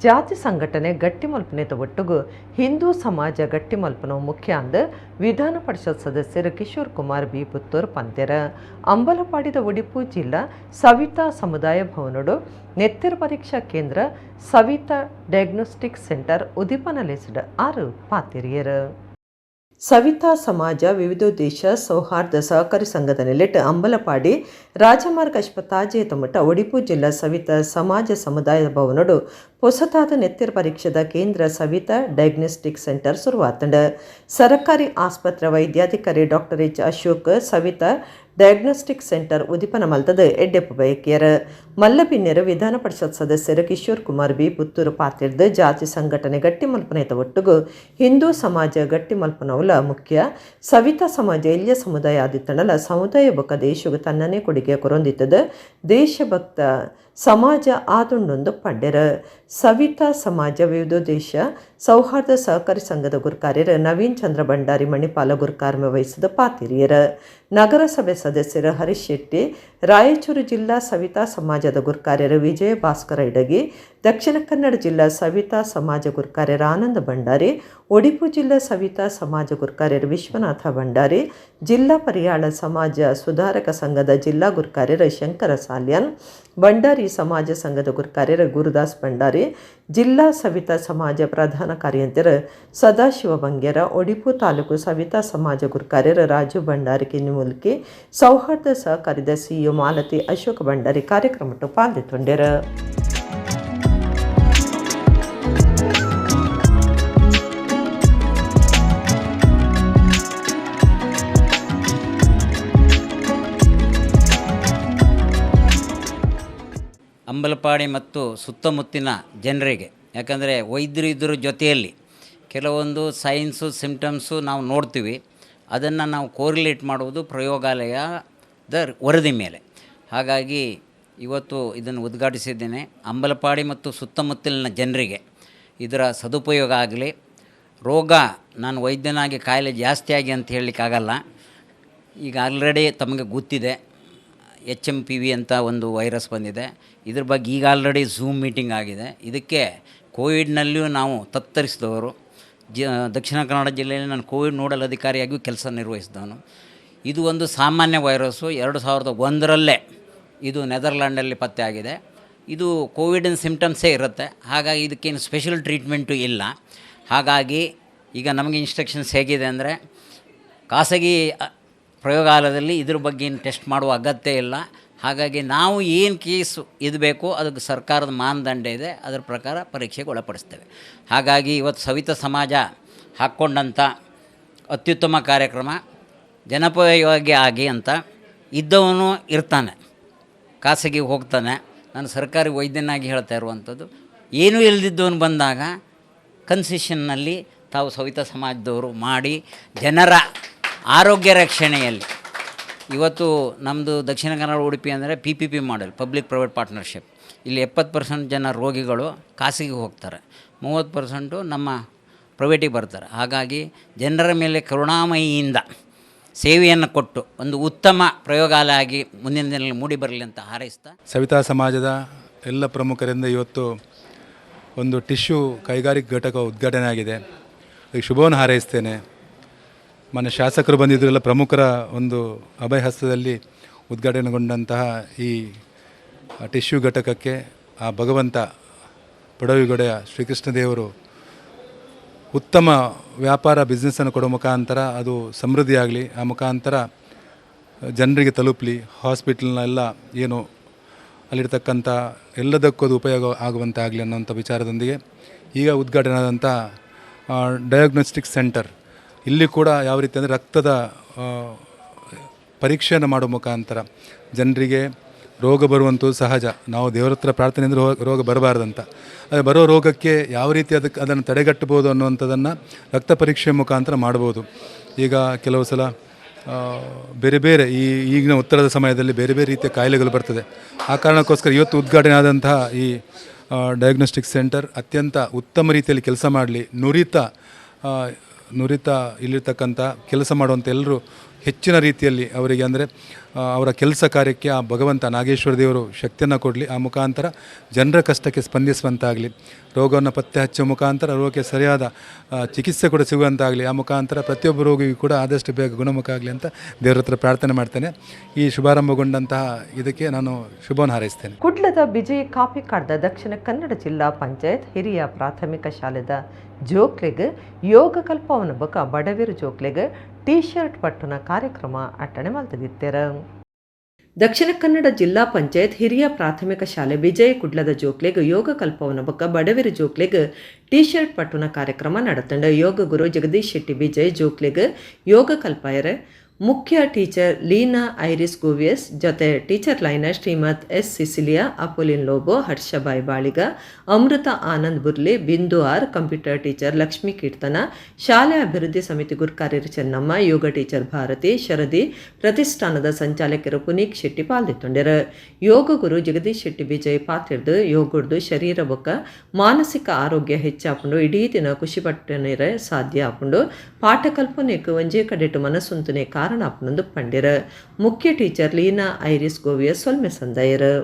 ಜಾತಿ ಸಂಘಟನೆ ಗಟ್ಟಿಮಲ್ಪನೆತ ಒಟ್ಟುಗು ಹಿಂದೂ ಸಮಾಜ ಗಟ್ಟಿಮಲ್ಪನ ಮುಖ್ಯ ಅಂದ ವಿಧಾನ ಪರಿಷತ್ ಸದಸ್ಯರು ಕಿಶೋರ್ ಕುಮಾರ್ ಬಿ ಪುತ್ತೂರ್ ಪಂತೆರ. ಅಂಬಲಪಾಡಿದ ಉಡುಪು ಜಿಲ್ಲಾ ಸವಿತಾ ಸಮುದಾಯ ಭವನಡು ನೆತ್ತೆರ್ ಪರೀಕ್ಷಾ ಕೇಂದ್ರ ಸವಿತಾ ಡಯಾಗ್ನೋಸ್ಟಿಕ್ ಸೆಂಟರ್ ಉದಿಪನಲೆಸಿಡ ಆರು ಪಾತಿರಿಯರು. ಸವಿತಾ ಸಮಾಜ ವಿವಿಧೋದ್ದೇಶ ಸೌಹಾರ್ದ ಸಹಕಾರಿ ಸಂಘದ ನೆಲೆಟ್ ಅಂಬಲಪಾಡಿ ರಾಜಮಾರ್ಗ ಅಶ್ಪತಾಜೆ ತಮಟ ಒಡಿಪು ಜಿಲ್ಲಾ ಸವಿತಾ ಸಮಾಜ ಸಮುದಾಯ ಭವನಡು ಹೊಸತಾದ ನೆತ್ತಿರ ಪರೀಕ್ಷೆದ ಕೇಂದ್ರ ಸವಿತಾ ಡಯಾಗ್ನೋಸ್ಟಿಕ್ ಸೆಂಟರ್ ಶುರುವಾತಂಡ. ಸರಕಾರಿ ಆಸ್ಪತ್ರೆ ವೈದ್ಯಾಧಿಕಾರಿ doctor H Ashok Savitha diagnostic centre ಉದಿಪನ ಮಲ್ತದ ಎಡ್ಡೆಪ್ಪು ಬಯಕಿಯರು. ಮಲ್ಲಬಿನ್ನೆರು ವಿಧಾನ ಪರಿಷತ್ ಸದಸ್ಯರು ಕಿಶೋರ್ ಕುಮಾರ್ ಬಿ ಪುತ್ತೂರು ಪಾತಿರ್ದು ಜಾತಿ ಸಂಘಟನೆ ಗಟ್ಟಿ ಮಲ್ಪನೆತ ಒಟ್ಟುಗು ಹಿಂದೂ ಸಮಾಜ ಗಟ್ಟಿ ಮಲ್ಪನವುಲ ಮುಖ್ಯ. ಸವಿತಾ ಸಮಾಜ ಎಲ್ಯ ಸಮುದಾಯ ಆದಿತ್ತಣಲ ಸಮುದಾಯ ಬೊಕ್ಕ ದೇಶಗ್ ತನ್ನನೇ ಕೊಡುಗೆ ಕೊರೊಂದಿತ್ತದ ದೇಶಭಕ್ತ ಸಮಾಜ ಆದುಂಡೊಂದು ಪಂಡೆರು. ಸವಿತಾ ಸಮಾಜ ವಿವಿಧ ದೇಶ ಸೌಹಾರ್ದ ಸಹಕಾರಿ ಸಂಘದ ಗುರುಕಾರ್ಯರು ನವೀನ್ ಚಂದ್ರ ಭಂಡಾರಿ ಮಣಿಪಾಲ ಗುರುಕಾರ್ಮೆ ವಹಿಸಿದ ಪಾತಿರಿಯರು. ನಗರಸಭೆ ಸದಸ್ಯರು ಹರೀಶ್ ಶೆಟ್ಟಿ, ರಾಯಚೂರು ಜಿಲ್ಲಾ ಸವಿತಾ ಸಮಾಜದ ಗುರುಕಾರ್ಯರು ವಿಜಯ ಭಾಸ್ಕರ ಇಡಗಿ, ದಕ್ಷಿಣ ಕನ್ನಡ ಜಿಲ್ಲಾ ಸವಿತಾ ಸಮಾಜ ಗುರುಕಾರ್ಯರು ಆನಂದ ಭಂಡಾರಿ, ಒಡಿಪು ಜಿಲ್ಲಾ ಸವಿತಾ ಸಮಾಜ ಗುರುಕಾರ್ಯರು ವಿಶ್ವನಾಥ ಭಂಡಾರಿ, ಜಿಲ್ಲಾ ಪರಿಯಾಳ ಸಮಾಜ ಸುಧಾರಕ ಸಂಘದ ಜಿಲ್ಲಾ ಗುರುಕಾರ್ಯರು ಶಂಕರ ಸಾಲ್ಯಾನ್, ಭಂಡಾರಿ ಸಮಾಜ ಸಂಘದ ಗುರುಕಾರ್ಯರು ಗುರುದಾಸ್ ಭಂಡಾರಿ, ಜಿಲ್ಲಾ ಸವಿತಾ ಸಮಾಜ ಪ್ರಧಾನ ಕಾರ್ಯಂತರು ಸದಾಶಿವ ಬಂಗೇರ, ಒಡಿಪು ತಾಲೂಕು ಸವಿತಾ ಸಮಾಜ ಗುರುಕಾರ್ಯರು ರಾಜು ಭಂಡಾರಿ ಕಿನ್ನಿಮುಲ್ಕಿ, ಸೌಹಾರ್ದ ಸಹಕಾರಿದ ಸಿಇಒ ಮಾಲತಿ ಅಶೋಕ್ ಭಂಡಾರಿ ಕಾರ್ಯಕ್ರಮಕ್ಕೆ ಪಾಲ್ಗೊಂಡರು. ಅಂಬಲಪಾಡಿ ಮತ್ತು ಸುತ್ತಮುತ್ತಿನ ಜನರಿಗೆ, ಯಾಕಂದರೆ ವೈದ್ಯರು ಇದ್ರ ಜೊತೆಯಲ್ಲಿ ಕೆಲವೊಂದು ಸೈನ್ಸು ಸಿಂಪ್ಟಮ್ಸು ನಾವು ನೋಡ್ತೀವಿ, ಅದನ್ನು ನಾವು ಕೋರಿಲೇಟ್ ಮಾಡುವುದು ಪ್ರಯೋಗಾಲಯದ ವರದಿ ಮೇಲೆ. ಹಾಗಾಗಿ ಇವತ್ತು ಇದನ್ನು ಉದ್ಘಾಟಿಸಿದ್ದೇನೆ. ಅಂಬಲಪಾಡಿ ಮತ್ತು ಸುತ್ತಮುತ್ತಲಿನ ಜನರಿಗೆ ಇದರ ಸದುಪಯೋಗ ಆಗಲಿ. ರೋಗ ನಾನು ವೈದ್ಯನಾಗಿ ಕಾಯಿಲೆ ಜಾಸ್ತಿಯಾಗಿ ಅಂತ ಹೇಳಲಿಕ್ಕಾಗಲ್ಲ. ಈಗ ಆಲ್ರೆಡಿ ತಮಗೆ ಗೊತ್ತಿದೆ, HMPV ಅಂತ ಒಂದು ವೈರಸ್ ಬಂದಿದೆ. ಇದ್ರ ಬಗ್ಗೆ ಈಗ ಆಲ್ರೆಡಿ ಝೂಮ್ ಮೀಟಿಂಗ್ ಆಗಿದೆ. ಇದಕ್ಕೆ ಕೋವಿಡ್ನಲ್ಲಿಯೂ ನಾವು ತತ್ತರಿಸಿದವರು. ದಕ್ಷಿಣ ಕನ್ನಡ ಜಿಲ್ಲೆಯಲ್ಲಿ ನಾನು ಕೋವಿಡ್ ನೋಡಲ್ ಅಧಿಕಾರಿಯಾಗಿಯೂ ಕೆಲಸ ನಿರ್ವಹಿಸಿದವನು. ಇದು ಒಂದು ಸಾಮಾನ್ಯ ವೈರಸ್ಸು. 2001ರಲ್ಲೇ ಇದು ನೆದರ್ಲ್ಯಾಂಡಲ್ಲಿ ಪತ್ತೆಯಾಗಿದೆ. ಇದು ಕೋವಿಡಿನ ಸಿಂಪ್ಟಮ್ಸೇ ಇರುತ್ತೆ. ಹಾಗಾಗಿ ಇದಕ್ಕೇನು ಸ್ಪೆಷಲ್ ಟ್ರೀಟ್ಮೆಂಟು ಇಲ್ಲ. ಹಾಗಾಗಿ ಈಗ ನಮಗೆ ಇನ್ಸ್ಟ್ರಕ್ಷನ್ಸ್ ಹೇಗಿದೆ ಅಂದರೆ, ಖಾಸಗಿ ಪ್ರಯೋಗಾಲಯದಲ್ಲಿ ಇದ್ರ ಬಗ್ಗೆ ಏನು ಟೆಸ್ಟ್ ಮಾಡುವ ಅಗತ್ಯ ಇಲ್ಲ. ಹಾಗಾಗಿ ನಾವು ಏನು ಕೇಸು ಇದು ಬೇಕೋ ಅದಕ್ಕೆ ಸರ್ಕಾರದ ಮಾನದಂಡ ಇದೆ, ಅದರ ಪ್ರಕಾರ ಪರೀಕ್ಷೆಗೆ ಒಳಪಡಿಸ್ತೇವೆ. ಹಾಗಾಗಿ ಇವತ್ತು ಸವಿತಾ ಸಮಾಜ ಹಾಕ್ಕೊಂಡಂಥ ಅತ್ಯುತ್ತಮ ಕಾರ್ಯಕ್ರಮ ಜನಪಯೋಗಿ ಆಗಿ ಅಂತ. ಇದ್ದವನು ಇರ್ತಾನೆ, ಖಾಸಗಿಗೆ ಹೋಗ್ತಾನೆ. ನಾನು ಸರ್ಕಾರಿ ವೈದ್ಯನಾಗಿ ಹೇಳ್ತಾ ಇರುವಂಥದ್ದು, ಏನೂ ಇಲ್ಲದಿದ್ದವನು ಬಂದಾಗ ಕನ್ಸೆಷನ್ನಲ್ಲಿ ತಾವು ಸವಿತಾ ಸಮಾಜದವರು ಮಾಡಿ ಜನರ ಆರೋಗ್ಯ ರಕ್ಷಣೆಯಲ್ಲಿ. ಇವತ್ತು ನಮ್ಮದು ದಕ್ಷಿಣ ಕನ್ನಡ ಉಡುಪಿ ಅಂದರೆ PPP model, public private partnership. ಇಲ್ಲಿ 70% ಜನ ರೋಗಿಗಳು ಖಾಸಗಿಗೆ ಹೋಗ್ತಾರೆ, 30% ನಮ್ಮ ಪ್ರೈವೇಟಿಗೆ ಬರ್ತಾರೆ. ಹಾಗಾಗಿ ಜನರ ಮೇಲೆ ಕರುಣಾಮಯಿಯಿಂದ ಸೇವೆಯನ್ನು ಕೊಟ್ಟು ಒಂದು ಉತ್ತಮ ಪ್ರಯೋಗಾಲಯ ಆಗಿ ಮುಂದಿನ ದಿನಗಳಲ್ಲಿ ಮೂಡಿ ಬರಲಿ ಅಂತ ಹಾರೈಸ್ತಾ, ಸವಿತಾ ಸಮಾಜದ ಎಲ್ಲ ಪ್ರಮುಖರಿಂದ ಇವತ್ತು ಒಂದು ಟಿಶ್ಯೂ ಕೈಗಾರಿಕೆ ಘಟಕ ಉದ್ಘಾಟನೆ ಆಗಿದೆ. ಅದಕ್ಕೆ ಶುಭವನ್ನು ಹಾರೈಸ್ತೇನೆ. ಮಾನ್ಯ ಶಾಸಕರು ಬಂದಿದ್ದರು, ಎಲ್ಲ ಪ್ರಮುಖರ ಒಂದು ಅಭಯಹಸ್ತದಲ್ಲಿ ಉದ್ಘಾಟನೆಗೊಂಡಂತಹ ಈ ಟಿಶ್ಯೂ ಘಟಕಕ್ಕೆ ಆ ಭಗವಂತ ಪಡವಿಗೊಡೆಯ ಶ್ರೀಕೃಷ್ಣದೇವರು ಉತ್ತಮ ವ್ಯಾಪಾರ ಬಿಸ್ನೆಸ್ಸನ್ನು ಕೊಡೋ ಮುಖಾಂತರ ಅದು ಸಮೃದ್ಧಿಯಾಗಲಿ, ಆ ಮುಖಾಂತರ ಜನರಿಗೆ ತಲುಪಲಿ, ಹಾಸ್ಪಿಟ್ಲ್ನೆಲ್ಲ ಏನು ಅಲ್ಲಿರ್ತಕ್ಕಂಥ ಎಲ್ಲದಕ್ಕೂ ಅದು ಉಪಯೋಗ ಆಗುವಂತಾಗಲಿ ಅನ್ನೋಂಥ ವಿಚಾರದೊಂದಿಗೆ ಈಗ ಉದ್ಘಾಟನೆ ಆದಂಥ ಡಯಾಗ್ನೋಸ್ಟಿಕ್ ಸೆಂಟರ್ ಇಲ್ಲಿ ಕೂಡ ಯಾವ ರೀತಿ ಅಂದರೆ ರಕ್ತದ ಪರೀಕ್ಷೆಯನ್ನು ಮಾಡೋ ಮುಖಾಂತರ ಜನರಿಗೆ ರೋಗ ಬರುವಂಥದ್ದು ಸಹಜ. ನಾವು ದೇವರ ಹತ್ರ ಪ್ರಾರ್ಥನೆ ಅಂದರೆ ರೋಗ ಬರಬಾರ್ದಂತ, ಆದರೆ ಬರೋ ರೋಗಕ್ಕೆ ಯಾವ ರೀತಿ ಅದನ್ನು ತಡೆಗಟ್ಟಬೋದು ಅನ್ನುವಂಥದ್ದನ್ನು ರಕ್ತ ಪರೀಕ್ಷೆ ಮುಖಾಂತರ ಮಾಡ್ಬೋದು. ಈಗ ಕೆಲವು ಸಲ ಬೇರೆ ಬೇರೆ ಈಗಿನ ಉತ್ತರದ ಸಮಯದಲ್ಲಿ ಬೇರೆ ಬೇರೆ ರೀತಿಯ ಕಾಯಿಲೆಗಳು ಬರ್ತದೆ. ಆ ಕಾರಣಕ್ಕೋಸ್ಕರ ಇವತ್ತು ಉದ್ಘಾಟನೆ ಆದಂತಹ ಈ ಡಯಾಗ್ನೋಸ್ಟಿಕ್ ಸೆಂಟರ್ ಅತ್ಯಂತ ಉತ್ತಮ ರೀತಿಯಲ್ಲಿ ಕೆಲಸ ಮಾಡಲಿ. ನುರಿತ ಇಲ್ಲಿರ್ತಕ್ಕಂಥ ಕೆಲಸ ಮಾಡುವಂಥ ಎಲ್ಲರೂ ಹೆಚ್ಚಿನ ರೀತಿಯಲ್ಲಿ ಅವರಿಗೆ ಅಂದರೆ ಅವರ ಕೆಲಸ ಕಾರ್ಯಕ್ಕೆ ಆ ಭಗವಂತ ನಾಗೇಶ್ವರ ದೇವರು ಶಕ್ತಿಯನ್ನು ಕೊಡಲಿ. ಆ ಮುಖಾಂತರ ಜನರ ಕಷ್ಟಕ್ಕೆ ಸ್ಪಂದಿಸುವಂತಾಗಲಿ, ರೋಗವನ್ನು ಪತ್ತೆ ಹಚ್ಚುವ ಮುಖಾಂತರ ರೋಗಕ್ಕೆ ಸರಿಯಾದ ಚಿಕಿತ್ಸೆ ಕೂಡ ಸಿಗುವಂತಾಗಲಿ, ಆ ಮುಖಾಂತರ ಪ್ರತಿಯೊಬ್ಬ ರೋಗಿಗೂ ಕೂಡ ಆದಷ್ಟು ಬೇಗ ಗುಣಮುಖ ಆಗಲಿ ಅಂತ ದೇವರ ಹತ್ರ ಪ್ರಾರ್ಥನೆ ಮಾಡ್ತೇನೆ. ಈ ಶುಭಾರಂಭಗೊಂಡಂತಹ ಇದಕ್ಕೆ ನಾನು ಶುಭವನ್ನು ಹಾರೈಸ್ತೇನೆ. ಕುಡ್ಲದ ವಿಜಯ ಕಾಪಿಕಾಡ್ದ ದಕ್ಷಿಣ ಕನ್ನಡ ಜಿಲ್ಲಾ ಪಂಚಾಯತ್ ಹಿರಿಯ ಪ್ರಾಥಮಿಕ ಶಾಲೆದ ಜೋಕ್ಲೆಗ್ ಯೋಗ ಕಲ್ಪವನ ಬೊಕ ಬಡವೆರು ಜೋಕ್ಲೆಗ್ ಟೀ ಶರ್ಟ್ ಪಟ್ಟುನ ಕಾರ್ಯಕ್ರಮ ಅಟ್ಟಣೆ ಮಲ್ತದಿತ್ತೆರ. ದಕ್ಷಿಣ ಕನ್ನಡ ಜಿಲ್ಲಾ ಪಂಚಾಯತ್ ಹಿರಿಯ ಪ್ರಾಥಮಿಕ ಶಾಲೆ ವಿಜಯ ಕುಡ್ಲದ ಜೋಕ್ಲೆಗ್ ಯೋಗ ಕಲ್ಪವನ ಬೊಕ ಬಡವೆರು ಜೋಕ್ಲೆಗ್ ಟೀ ಶರ್ಟ್ ಪಟ್ಟುನ ಕಾರ್ಯಕ್ರಮ ನಡತಂಡ. ಯೋಗ ಗುರು ಜಗದೀಶ್ ಶೆಟ್ಟಿ ವಿಜಯ್ ಜೋಕ್ಲೆಗ್ ಯೋಗ ಕಲ್ಪಾಯರೆ. ಮುಖ್ಯ ಟೀಚರ್ ಲೀನಾ ಐರಿಸ್ ಗೋವಿಯಸ್ ಜೊತೆ ಟೀಚರ್ ಲೈನ Shrimath S Cecilia, Apolline Lobo, Harshabhai Baliga, Amrutha Anand Burli, Bindu R, computer teacher Lakshmi Keerthana, ಶಾಲೆ ಅಭಿವೃದ್ಧಿ ಸಮಿತಿ ಗುರ್ಕಾರ್ಯರು ಚೆನ್ನಮ್ಮ, ಯೋಗ ಟೀಚರ್ ಭಾರತಿ, ಶರದಿ ಪ್ರತಿಷ್ಠಾನದ ಸಂಚಾಲಕರು ಪುನೀಕ್ ಶೆಟ್ಟಿ ಪಾಲ್ದಿತ್ತೊಂಡೆರು. ಯೋಗ ಗುರು ಜಗದೀಶ್ ಶೆಟ್ಟಿ ವಿಜಯ್ ಪಾತಿರ್ದು ಯೋಗಡ್ದು ಶರೀರ ಬೊಕ್ಕ ಮಾನಸಿಕ ಆರೋಗ್ಯ ಹೆಚ್ಚಾಪುಂಡು, ಇಡೀ ದಿನ ಖುಷಿ ಪಟ್ಟಣಿರೆ ಸಾಧ್ಯ ಆಪುಂಡು, ಪಾಠ ಕಲ್ಪನೆಕ್ ಒಂಜೇ ಕಡೆಟ್ ಮನಸ್ಸುಂತುನೆ ಕಾರಣ ಆಪುಂಡು ಪಂಡಿರು. ಮುಖ್ಯ ಟೀಚರ್ ಲೀನಾ ಐರಿಸ್ ಗೋವಿಯ ಸೊಲ್ಮೆ ಸಂದಾಯರು.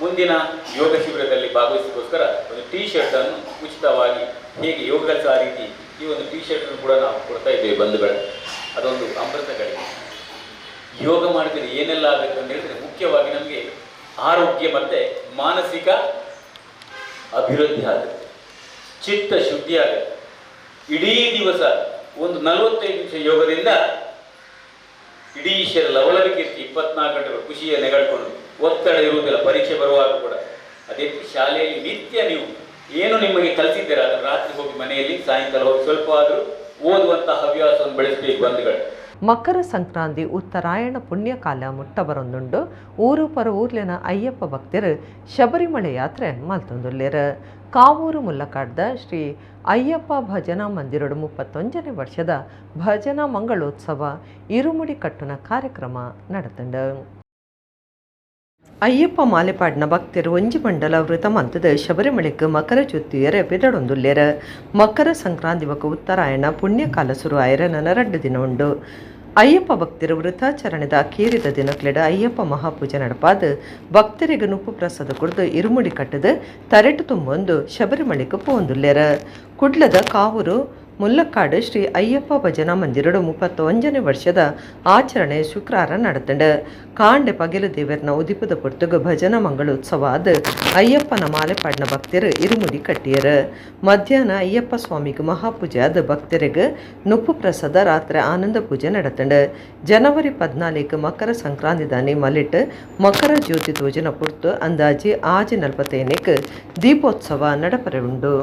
ಮುಂದಿನ ಯೋಗ ಶಿಬಿರದಲ್ಲಿ ಭಾಗವಹಿಸೋಕ್ಕೋಸ್ಕರ ಒಂದು ಟೀ ಶರ್ಟ್ ಅನ್ನು ಉಚಿತವಾಗಿ, ಹೇಗೆ ಯೋಗ ಕೆಲಸ ಆ ರೀತಿ ಈ ಒಂದು ಟೀ ಶರ್ಟ್ ಅನ್ನು ಕೂಡ ನಾವು ಕೊಡ್ತಾ ಇದ್ದೇವೆ ಬಂಧುಗಳೇ. ಅದೊಂದು ಅಮೃತಗಳಿಗೆ. ಯೋಗ ಮಾಡಿದರೆ ಏನೆಲ್ಲ ಆಗಬೇಕು ಅಂತ ಹೇಳಿದ್ರೆ, ಮುಖ್ಯವಾಗಿ ನಮಗೆ ಆರೋಗ್ಯ ಮತ್ತು ಮಾನಸಿಕ ಅಭಿವೃದ್ಧಿ ಆಗುತ್ತೆ, ಚಿತ್ತ ಶುದ್ಧಿ ಆಗುತ್ತೆ. ಇಡೀ ದಿವಸ ಒಂದು 45 ನಿಮಿಷ ಯೋಗದಿಂದ ಇಡೀ ಶರೀರ ಲವಲವಿಕೆ ಇರ್ತಿ, 24 ಗಂಟೆಗಳು ಖುಷಿಯ ನೆಗಡ್ಕೊಂಡು, ಒತ್ತಡ ಇರುವುದಿಲ್ಲ ಪರೀಕ್ಷೆ ಬರುವಾಗ ಕೂಡ. ಅದೇ ಶಾಲೆಯಲ್ಲಿ ನಿತ್ಯ ನೀವು ಏನು ನಿಮಗೆ ಕಲಿಸಿದ್ದೀರ ಅದನ್ನು ರಾತ್ರಿ ಹೋಗಿ ಮನೆಯಲ್ಲಿ, ಸಾಯಂಕಾಲ ಹೋಗಿ ಸ್ವಲ್ಪ ಆದರೂ ಓದುವಂತಹ ಹವ್ಯಾಸವನ್ನು ಬೆಳೆಸಬೇಕು ಬಂಧುಗಳು. ಮಕರ ಸಂಕ್ರಾಂತಿ ಉತ್ತರಾಯಣ ಪುಣ್ಯಕಾಲ ಮುಟ್ಟ ಬರೊಂದುಂಡು. ಊರು ಪರ ಊರ್ಲಿನ ಅಯ್ಯಪ್ಪ ಭಕ್ತರು ಶಬರಿಮಲೆ ಯಾತ್ರೆ ಮಲ್ತೊಂದುಲ್ಲೆರ್. ಕಾವೂರು ಮುಲ್ಲಕಾಡ್ದ ಶ್ರೀ ಅಯ್ಯಪ್ಪ ಭಜನಾ ಮಂದಿರಡು 31ನೇ ವರ್ಷದ ಭಜನಾ ಮಂಗಳೋತ್ಸವ ಇರುಮುಡಿ ಕಟ್ಟುನ ಕಾರ್ಯಕ್ರಮ ನಡೆತಂಡು. ಅಯ್ಯಪ್ಪ ಮಾಲೆಪಾಡ್ನ ಭಕ್ತರು ಒಂಜಿ ಮಂಡಲ ವೃತ ಮಂತದ ಶಬರಿಮಲೆಕ್ ಮಕರ ಜ್ಯೋತಿಯರ ಪಿದಡೊಂದುಲ್ಲೆರ್. ಮಕರ ಸಂಕ್ರಾಂತಿ ಬೊಕ ಉತ್ತರಾಯಣ ಪುಣ್ಯಕಾಲ ಸುರು ಆಯರ ನನ 2 ದಿನ ಉಂಡು. ಅಯ್ಯಪ್ಪ ಭಕ್ತರು ವೃತಾಚರಣೆದ ಅಕೇರಿದ ದಿನಕ್ಲೆಡ ಅಯ್ಯಪ್ಪ ಮಹಾಪೂಜೆ ನಡಪಾದ ಭಕ್ತರಿಗೆ ನುಪ್ಪು ಪ್ರಸಾದ ಕೊಡ್ದು ಇರುಮುಡಿ ಕಟ್ಟದ ತರೆಟು ತುಂಬೊಂದು ಶಬರಿಮಲೆಕ್ ಪೋಂದುಲ್ಲೆರ್. ಕುಡ್ಲದ ಕಾವೂರು ಮುಲ್ಲಕ್ಕಾಡು ಶ್ರೀ ಅಯ್ಯಪ್ಪ ಭಜನಾ ಮಂದಿರಡು 31ನೇ ವರ್ಷದ ಆಚರಣೆ ಶುಕ್ರವಾರ ನಡೆತಂಡು. ಕಾಂಡೆ ಪಗೆಲು ದೇವರನ ಉದಿಪದ ಪೊರ್ತುಗು ಭಜನಾ ಮಂಗಳೋತ್ಸವ ಆದ್ ಅಯ್ಯಪ್ಪನ ಮಾಲೆಪಾಡಿನ ಭಕ್ತರು ಇರುಮುಡಿ ಕಟ್ಟಿಯರು. ಮಧ್ಯಾಹ್ನ ಅಯ್ಯಪ್ಪ ಸ್ವಾಮಿಗೆ ಮಹಾಪೂಜೆ ಆದ ಭಕ್ತರಿಗೆ ನುಪ್ಪು ಪ್ರಸಾದ, ರಾತ್ರಿ ಆನಂದ ಪೂಜೆ ನಡೆತಂಡು. ಜನವರಿ 14 ಮಕರ ಸಂಕ್ರಾಂತಿ ದಾನಿ ಮಲಿಟ್ ಮಕರ ಜ್ಯೋತಿ ತೋಜನ ಪೊರ್ತು ಅಂದಾಜಿ 6:45 ದೀಪೋತ್ಸವ ನಡಪರೆ ಉಂಡು.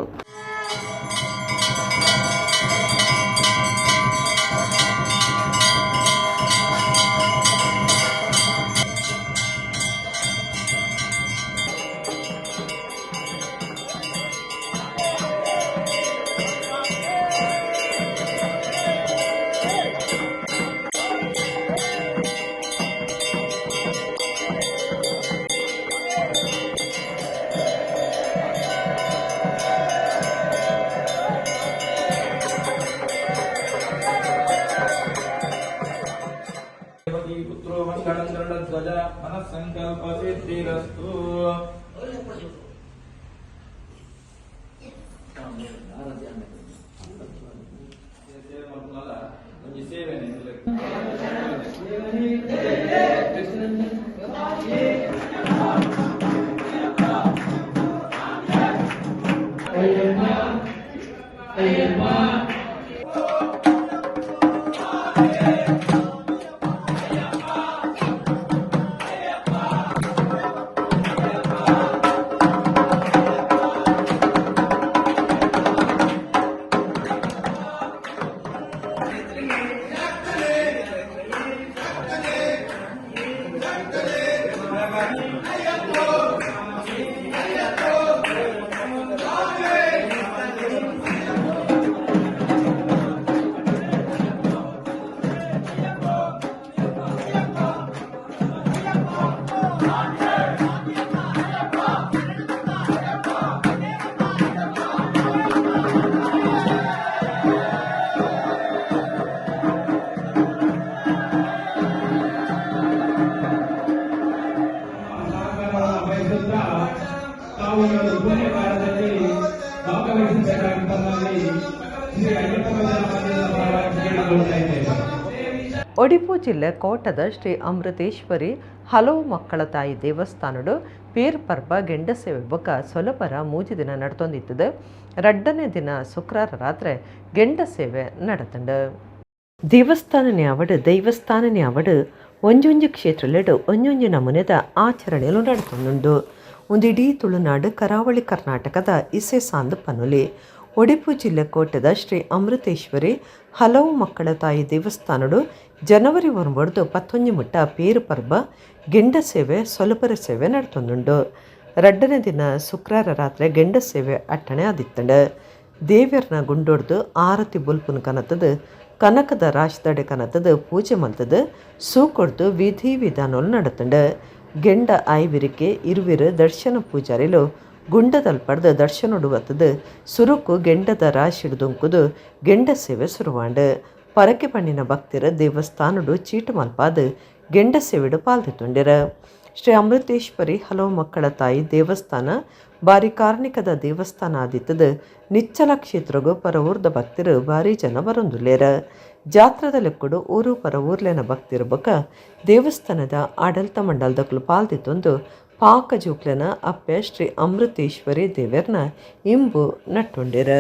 ಕೇಳಿಕೊಳ್ತಾ ಇದ್ದೇನೆ. ಒಡಿಪು ಜಿಲ್ಲೆ ಕೋಟದ ಶ್ರೀ ಅಮೃತೇಶ್ವರಿ ಹಲವು ಮಕ್ಕಳ ತಾಯಿ ದೇವಸ್ಥಾನಡು ಪೇರ್ ಪರ್ಬ ಗೆಂಡಸೇವೆ ಬೊಕ್ಕ ಸೊಲಪರ ಮೂಜಿ ದಿನ ನಡ್ತೊಂದಿತ್ತದು. ರಡ್ಡನೇ ದಿನ ಶುಕ್ರಾರ ರಾತ್ರಿ ಗೆಂಡಸೇವೆ ನಡತಂಡು. ದೇವಸ್ಥಾನನೇ ಅವಡು ದೈವಸ್ಥಾನನೇ ಅವಡು ಒಂಜೊಂಜಿ ಕ್ಷೇತ್ರಲೆಡು ಒಂಜೊಂಜಿ ನಮೂನೆದ ಆಚರಣೆಲು ನಡ್ತೊಂದುಂಡು. ಒಂದಿಡೀ ತುಳುನಾಡು ಕರಾವಳಿ ಕರ್ನಾಟಕದ ಇಸೆ ಸಾಂದು ಪನುಲಿ. ಒಡಿಪು ಜಿಲ್ಲೆ ಕೋಟೆದ ಶ್ರೀ ಅಮೃತೇಶ್ವರಿ ಹಲವು ಮಕ್ಕಳ ತಾಯಿ ದೇವಸ್ಥಾನಡು ಜನವರಿ 9 19 ಮುಟ್ಟ ಪೇರು ಪರ್ಬ ಗೆಂಡ ಸೇವೆ ಸೊಲಪರ ಸೇವೆ ನಡ್ತೊಂದುಂಡು. ರಡ್ಡನೇ ದಿನ ಶುಕ್ರಾರ ರಾತ್ರಿ ಗೆಂಡ ಸೇವೆ ಅಟ್ಟಣೆ ಆದಿತ್ತಂಡು. ದೇವೆರ್ನ ಗುಂಡೊಡ್ದು ಆರತಿ ಬುಲ್ಪುನ ಕನತದು ಕನಕದ ರಾಶಿದಡೆ ಕನತದು ಪೂಜೆ ಮಲ್ತದು ಸೂಕೊಡ್ದು ವಿಧಿ ವಿಧಾನೋಲು ನಡತಂಡು. ಗೆಂಡ ಆಯ್ವಿರಿಕೆ ಇರುವಿರು ದರ್ಶನ ಪೂಜಾರಿಲು ಗುಂಡದಲ್ಪಡ್ದು ದರ್ಶನೊಡುವತ್ತದು ಸುರುಕು ಗೆಂಡದ ರಾಶಿಡ್ದುಂಕುದು ಗೆಂಡ ಸೇವೆ ಸುರುವಾಂಡು. ಪರಕೆ ಪಣ್ಣಿನ ಭಕ್ತರ ದೇವಸ್ಥಾನಡು ಚೀಟು ಮಲ್ಪಾದು ಗೆಂಡ ಸೇವೆಡು ಪಾಲ್ದಿತ್ತುಂಡಿರ. ಶ್ರೀ ಅಮೃತೇಶ್ವರಿ ಹಲವು ಮಕ್ಕಳ ತಾಯಿ ದೇವಸ್ಥಾನ ಬಾರಿ ಕಾರ್ಣಿಕದ ದೇವಸ್ಥಾನ ಆದಿತ್ತದು. ನಿಚ್ಚಲ ಕ್ಷೇತ್ರಗೂ ಪರವೂರ್ದ ಭಕ್ತರು ಭಾರಿ ಜನ ಬರೊಂದುಲ್ಲೇರ. ಜಾತ್ರದ ಲೆಕ್ಕಡು ಊರು ಪರವೂರ್ಲೆನ ಭಕ್ತಿರು ಬೊಕ ದೇವಸ್ಥಾನದ ಆಡಳಿತ ಮಂಡಲದಕ್ಲು ಪಾಲ್ದಿತ್ತೊಂದು ಪಾಕ ಜೋಕ್ಲೆನ ಅಪ್ಪೆ ಶ್ರೀ ಅಮೃತೇಶ್ವರಿ ದೇವೆರ್ನ ಇಂಬು ನಟ್ಟುಂಡಿರ.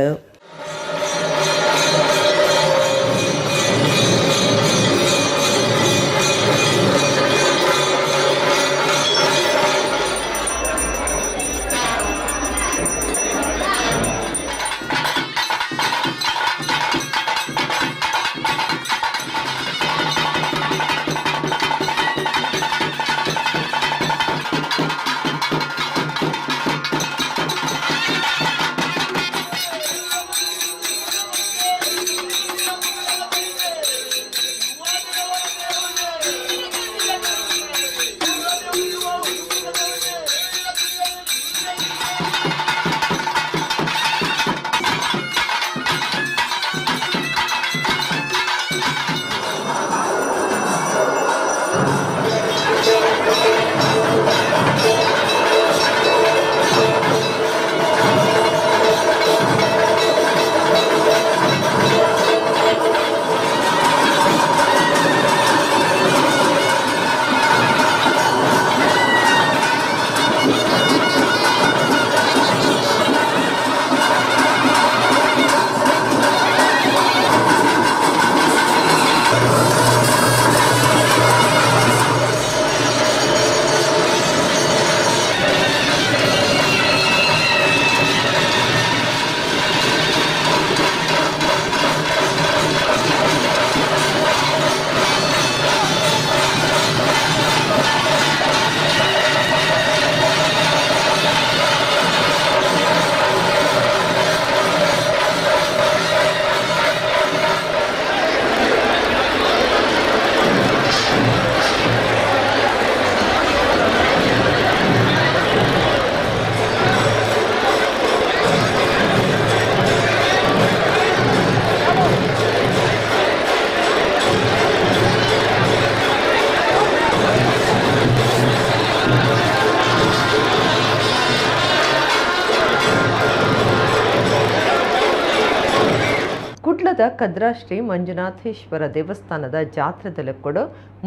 ಕುಡ್ಲದ ಕದ್ರಾ ಶ್ರೀ ಮಂಜುನಾಥೇಶ್ವರ ದೇವಸ್ಥಾನದ ಜಾತ್ರೆದಲ್ಲಿ ಕೂಡ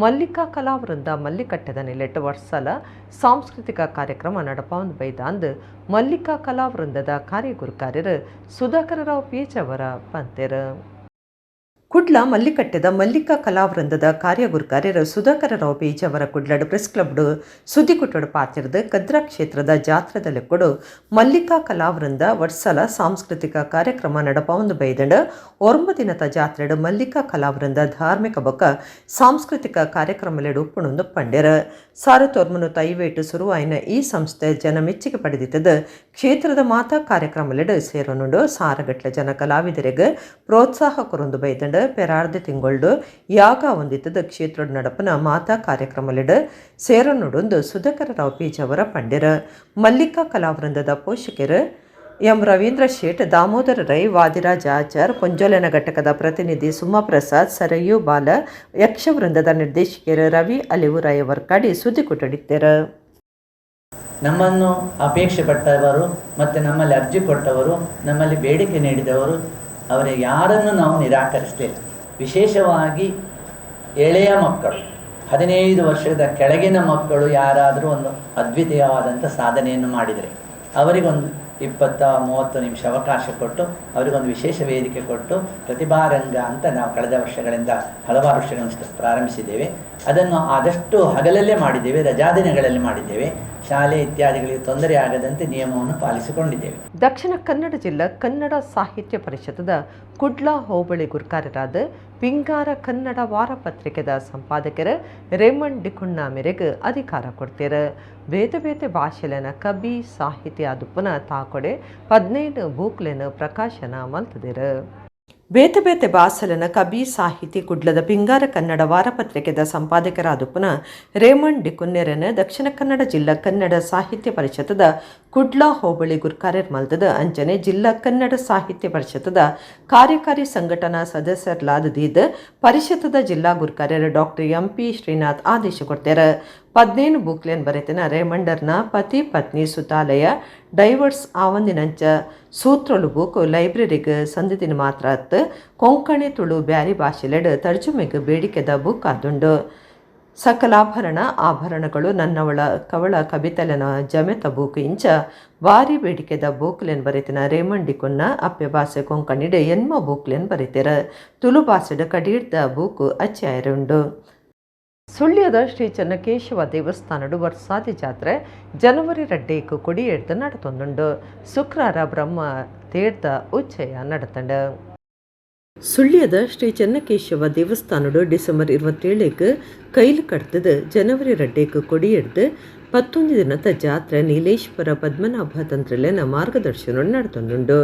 ಮಲ್ಲಿಕಾ ಕಲಾವೃಂದ ಮಲ್ಲಿಕಟ್ಟೆದ ನಿಲೆಟ್ಟು ವರ್ಷಲ ಸಾಂಸ್ಕೃತಿಕ ಕಾರ್ಯಕ್ರಮ ನಡಪಾವಂದು ಬೈದಾಂದು ಮಲ್ಲಿಕಾ ಕಲಾವೃಂದದ ಕಾರ್ಯಗುರುಕಾರ್ಯರು ಸುಧಾಕರರಾವ್ ಪೇಜಾವರ ಪಂತೆರು. ಕುಡ್ಲ ಮಲ್ಲಿಕಟ್ಟೆದ ಮಲ್ಲಿಕಾ ಕಲಾವೃಂದದ ಕಾರ್ಯಗುರುಕಾರ್ಯರು ಸುಧಾಕರರಾವ್ ಪೇಜಾವರ ಕುಡ್ಲಡು ಪ್ರೆಸ್ ಕ್ಲಬ್ಡು ಸುದ್ದಿಕುಟ್ಟಡು ಪಾತಿರದ ಕದ್ರಾ ಕ್ಷೇತ್ರದ ಜಾತ್ರೆದಲ್ಲಿ ಕೊಡು ಮಲ್ಲಿಕಾ ಕಲಾವೃಂದ ವರ್ಷಲ ಸಾಂಸ್ಕೃತಿಕ ಕಾರ್ಯಕ್ರಮ ನಡಪಾವಂದು ಬೈದಂಡು. 9 ದಿನದ ಜಾತ್ರೆಡು ಮಲ್ಲಿಕಾ ಕಲಾವೃಂದ ಧಾರ್ಮಿಕ ಬೊಕ್ಕ ಸಾಂಸ್ಕೃತಿಕ ಕಾರ್ಯಕ್ರಮಲೆಡು ಉಪ್ಪುಣೊಂದು ಪಂಡೆರ. 1950 ಸುರುವಾಯಿನ ಈ ಸಂಸ್ಥೆ ಜನ ಮೆಚ್ಚುಗೆ ಪಡೆದಿತ್ತದು. ಕ್ಷೇತ್ರದ ಮಾತಾ ಕಾರ್ಯಕ್ರಮಲೆಡು ಸೇರೋನುಂಡು. ಸಾರಗಟ್ಲೆ ಜನ ಕಲಾವಿದರಿಗೆ ಪ್ರೋತ್ಸಾಹ ಕೊರೊಂದು ಬೈದಂಡು. ಪೆರಾರ್ದೆ ತಿಂಗೊಳ್ಡು ಯಾಗ ಹೊಂದಿತ್ತದ ಕ್ಷೇತ್ರದ ನಡಪನ ಮಾತಾ ಕಾರ್ಯಕ್ರಮಲೆಡು ಸೇರನುಡೊಂದು ಸುಧಾಕರರಾವ್ ಪೇಜಾವರ ಪಂಡೆರ. ಮಲ್ಲಿಕಾ ಕಲಾವೃಂದದ ಪೋಷಕರು ಎಂ ರವೀಂದ್ರ ಶೇಟ್, ದಾಮೋದರ ರೈ, ವಾದಿರಾಜ ಆಚಾರ್, ಪೊಂಜೋಲೆನ ಘಟಕದ ಪ್ರತಿನಿಧಿ ಸುಮಾ ಪ್ರಸಾದ್, ಸರಯು ಬಾಲ, ಯಕ್ಷವೃಂದದ ನಿರ್ದೇಶಕರು ರವಿ ಅಲಿವುರಾಯ ವರ್ಕಾಡಿ ಸುದ್ದಿ ಕೊಟ್ಟಡಿತ್ತರು. ನಮ್ಮನ್ನು ಅಪೇಕ್ಷೆ ಪಟ್ಟವರು ಮತ್ತು ನಮ್ಮಲ್ಲಿ ಅರ್ಜಿ ಕೊಟ್ಟವರು, ನಮ್ಮಲ್ಲಿ ಬೇಡಿಕೆ ನೀಡಿದವರು, ಅವರಿಗೆ ಯಾರನ್ನು ನಾವು ನಿರಾಕರಿಸಲಿಲ್ಲ. ವಿಶೇಷವಾಗಿ ಎಳೆಯ ಮಕ್ಕಳು, 15 ವರ್ಷದ ಕೆಳಗಿನ ಮಕ್ಕಳು ಯಾರಾದರೂ ಒಂದು ಅದ್ವಿತೀಯವಾದಂಥ ಸಾಧನೆಯನ್ನು ಮಾಡಿದರೆ ಅವರಿಗೊಂದು 20-30 ನಿಮಿಷ ಅವಕಾಶ ಕೊಟ್ಟು ಅವರಿಗೊಂದು ವಿಶೇಷ ವೇದಿಕೆ ಕೊಟ್ಟು ಪ್ರತಿಭಾರಂಗ ಅಂತ ನಾವು ಕಳೆದ ವರ್ಷಗಳಿಂದ ಹಲವಾರು ವರ್ಷಗಳನ್ನು ಪ್ರಾರಂಭಿಸಿದ್ದೇವೆ. ಅದನ್ನು ಆದಷ್ಟು ಹಗಲಲ್ಲೇ ಮಾಡಿದ್ದೇವೆ, ರಜಾದಿನಗಳಲ್ಲಿ ಮಾಡಿದ್ದೇವೆ. ಶಾಲೆ ಇತ್ಯಾದಿಗಳಿಗೆ ತೊಂದರೆ ಆಗದಂತೆ ನಿಯಮವನ್ನು ಪಾಲಿಸಿಕೊಂಡಿದ್ದೇವೆ. ದಕ್ಷಿಣ ಕನ್ನಡ ಜಿಲ್ಲಾ ಕನ್ನಡ ಸಾಹಿತ್ಯ ಪರಿಷತ್ತದ ಕುಡ್ಲ ಹೋಬಳಿ ಗುರ್ಕಾರರಾದ ಪಿಂಗಾರ ಕನ್ನಡ ವಾರಪತ್ರಿಕೆದ ಸಂಪಾದಕರ ರೇಮಂಡ್ ಡಿಕುಣ್ಣ ಮೇರೆಗೆ ಅಧಿಕಾರ ಕೊಡ್ತೀರ. ಬೇತೆ ಬೇತೆ ಭಾಷೆಲೆನ ಕವಿ ಸಾಹಿತ್ಯ ಆದುಪ್ಪನ ತಾಕೊಡೆ 15 ಬೂಕ್ಲೆನ ಪ್ರಕಾಶನ ಮಲ್ತದಿರ. ಬೇತೆ ಬೇತೆ ಬಾಸಲನ ಕವಿ ಸಾಹಿತಿ ಕುಡ್ಲದ ಪಿಂಗಾರ ಕನ್ನಡ ವಾರಪತ್ರಿಕೆದ ಸಂಪಾದಕರಾದುಪ್ಪನ ರೇಮಂಡ್ ಡಿಕುನ್ನೆರನ ದಕ್ಷಿಣ ಕನ್ನಡ ಜಿಲ್ಲಾ ಕನ್ನಡ ಸಾಹಿತ್ಯ ಪರಿಷತ್ತದ ಕುಡ್ಲ ಹೋಬಳಿ ಗುರ್ಕಾರೆರ್ ಮಲ್ತದ ಅಂಚನೆ ಜಿಲ್ಲಾ ಕನ್ನಡ ಸಾಹಿತ್ಯ ಪರಿಷತ್ತದ ಕಾರ್ಯಕಾರಿ ಸಂಘಟನಾ ಸದಸ್ಯರ್ಲಾದದೀದ್ ಪರಿಷತ್ತದ ಜಿಲ್ಲಾ ಗುರ್ಕಾರ್ಯರ್ ಡಾಕ್ಟರ್ ಎಂಪಿ ಶ್ರೀನಾಥ್ ಆದೇಶ ಕೊಡ್ತಾರೆ. 15 ಬುಕ್ಲೆನ್ ಬರೆತಿನ ರೇಮಂಡರ್ನ ಪತಿ ಪತ್ನಿ ಸುತಾಲಯ ಡೈವರ್ಸ್ ಆವಂದಿನಂಚ ಸೂತ್ರಲು ಬುಕ್ ಲೈಬ್ರರಿಗೆ ಸಂದಿತಿನ ಮಾತ್ರ ಅತ್ ಕೊಂಕಣಿ ತುಳು ಬ್ಯಾರಿ ಭಾಷೆಲೆಡ್ ತರ್ಜುಮೆಗೆ ಬೇಡಿಕೆದ ಬುಕ್ ಆದುಂಡು. ಸಕಲಾಭರಣ ಆಭರಣಗಳು ನನ್ನವಳ ಕವಳ ಕವಿತಲೆನ ಜಮೆತ ಬೂಕು ಇಂಚ ಬಾರಿ ಬೇಡಿಕೆದ ಬೂಕ್ಲೆನ್ ಬರೆತಿನ ರೇಮಂಡ್ ಡಿಕುನ್ನ ಅಪ್ಪೆ ಭಾಷೆ ಕೊಂಕಣಿಡ್ ಎನ್ಮ ಬೂಕ್ಲೆನ್ ಬರೆತಿರ. ತುಳು ಭಾಷೆಡ್ ಕಡೀರ್ದ ಬೂಕು ಅಚ್ಚಾಯರುಂಡು. ಸುಳ್ಯದ ಶ್ರೀ ಚೆನ್ನಕೇಶವ ದೇವಸ್ಥಾನಡು ವರ್ಸಾದಿ ಜಾತ್ರೆ ಜನವರಿ 2 ಕೊಡಿ ಎಡ್ದು ನಡತೊಂದುಂಡು. ಶುಕ್ರಾರ ಬ್ರಹ್ಮ ತೀರ್ಥ ಉಚ್ಚಯ ನಡತಂಡು. ಸುಳ್ಯದ ಶ್ರೀ ಚೆನ್ನಕೇಶವ ದೇವಸ್ಥಾನಡು ಡಿಸೆಂಬರ್ 27 ಕೈಲು ಕಡ್ತದ ಜನವರಿ 2 ಕೊಡಿ ಎಡ್ದು 11 ದಿನದ ಜಾತ್ರೆ ನೀಲೇಶ್ವರ ಪದ್ಮನಾಭ ತಂತ್ರಿಲೆನ ಮಾರ್ಗದರ್ಶನ ನಡತೊಂದುಂಡು.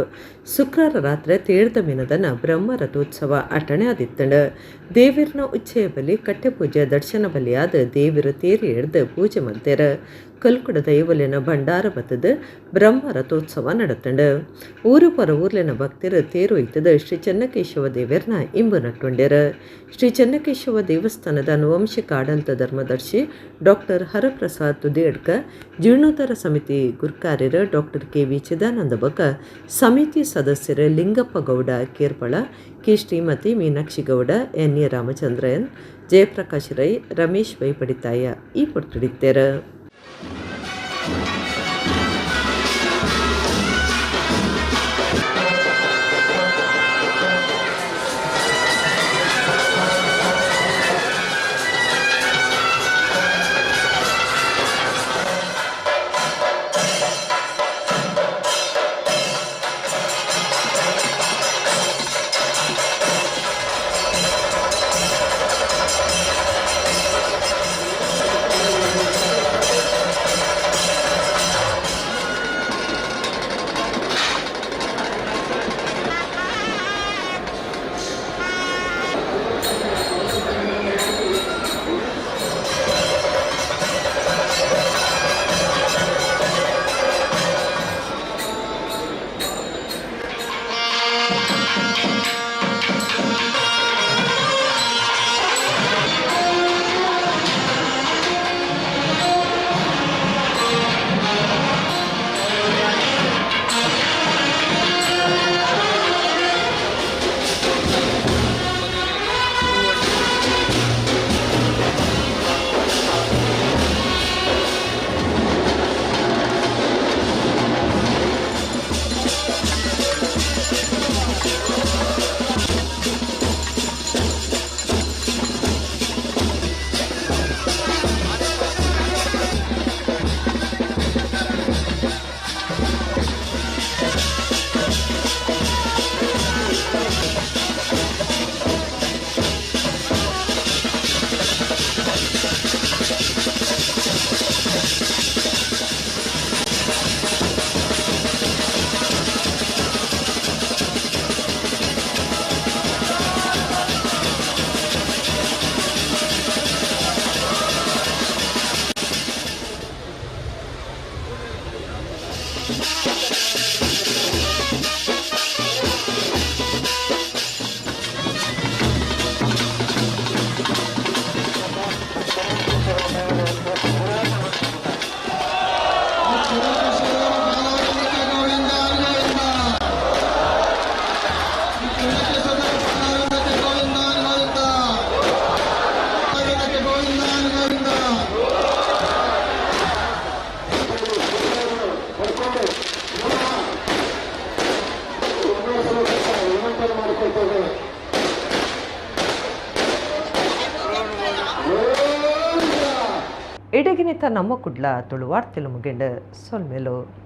ಶುಕ್ರಾರ ರಾತ್ರಿ ತೀರ್ಥ ಮಿನದನ ಬ್ರಹ್ಮ ರಥೋತ್ಸವ ಅಟಣೆ ಆದಿತ್ತಂಡು. ದೇವಿರ್ನ ಉಚ್ಚಯ ಬಲಿ ಕಟ್ಟೆಪೂಜೆ ದರ್ಶನ ಬಲಿಯಾದ ದೇವಿರ ತೇರಿ ಎಡ್ದು ಪೂಜೆ ಮಲ್ತೇರ. ಕಲ್ಕುಡ ದೈವಲೆನ ಭಂಡಾರ ಬತ್ತದ ಬ್ರಹ್ಮ ರಥೋತ್ಸವ ನಡತಂಡು. ಊರು ಪರ ಊರ್ಲೆನ ಭಕ್ತರು ತೇರು ಒಯ್ತದ ಶ್ರೀ ಚೆನ್ನಕೇಶವ ದೇವರ್ನ ಇಂಬು ನಟ್ಟುಂಡ್ಯರ. ಶ್ರೀ ಚೆನ್ನಕೇಶವ ದೇವಸ್ಥಾನದ ಅನುವಂಶಿಕ ಆಡಳಿತ ಧರ್ಮದರ್ಶಿ ಡಾಕ್ಟರ್ ಹರಪ್ರಸಾದ್ ತುದೇಡ್ಕ, ಜೀರ್ಣೋದ್ಧಾರ ಸಮಿತಿ ಗುರ್ಕಾರ್ಯರು ಡಾಕ್ಟರ್ ಕೆ ವಿ ಚಿದಾನಂದ ಬಕ, ಸಮಿತಿ ಸದಸ್ಯರು Lingappa Gowda Kerpala, K Shrimati Meenakshi Gowda, N A Ramachandran, Jayaprakash Rai, Ramesh Vaipadithaya ಈ ಪೊರ್ತುಡಿತ್ತೇರು. ಇಡಗಿನಿತ ನಮ್ಮ ಕುಡ್ಲ ತುಳುವಾರ್ತೆಲು ಮುಗಿಂಡು ಸೊಲ್ಮೆಲು.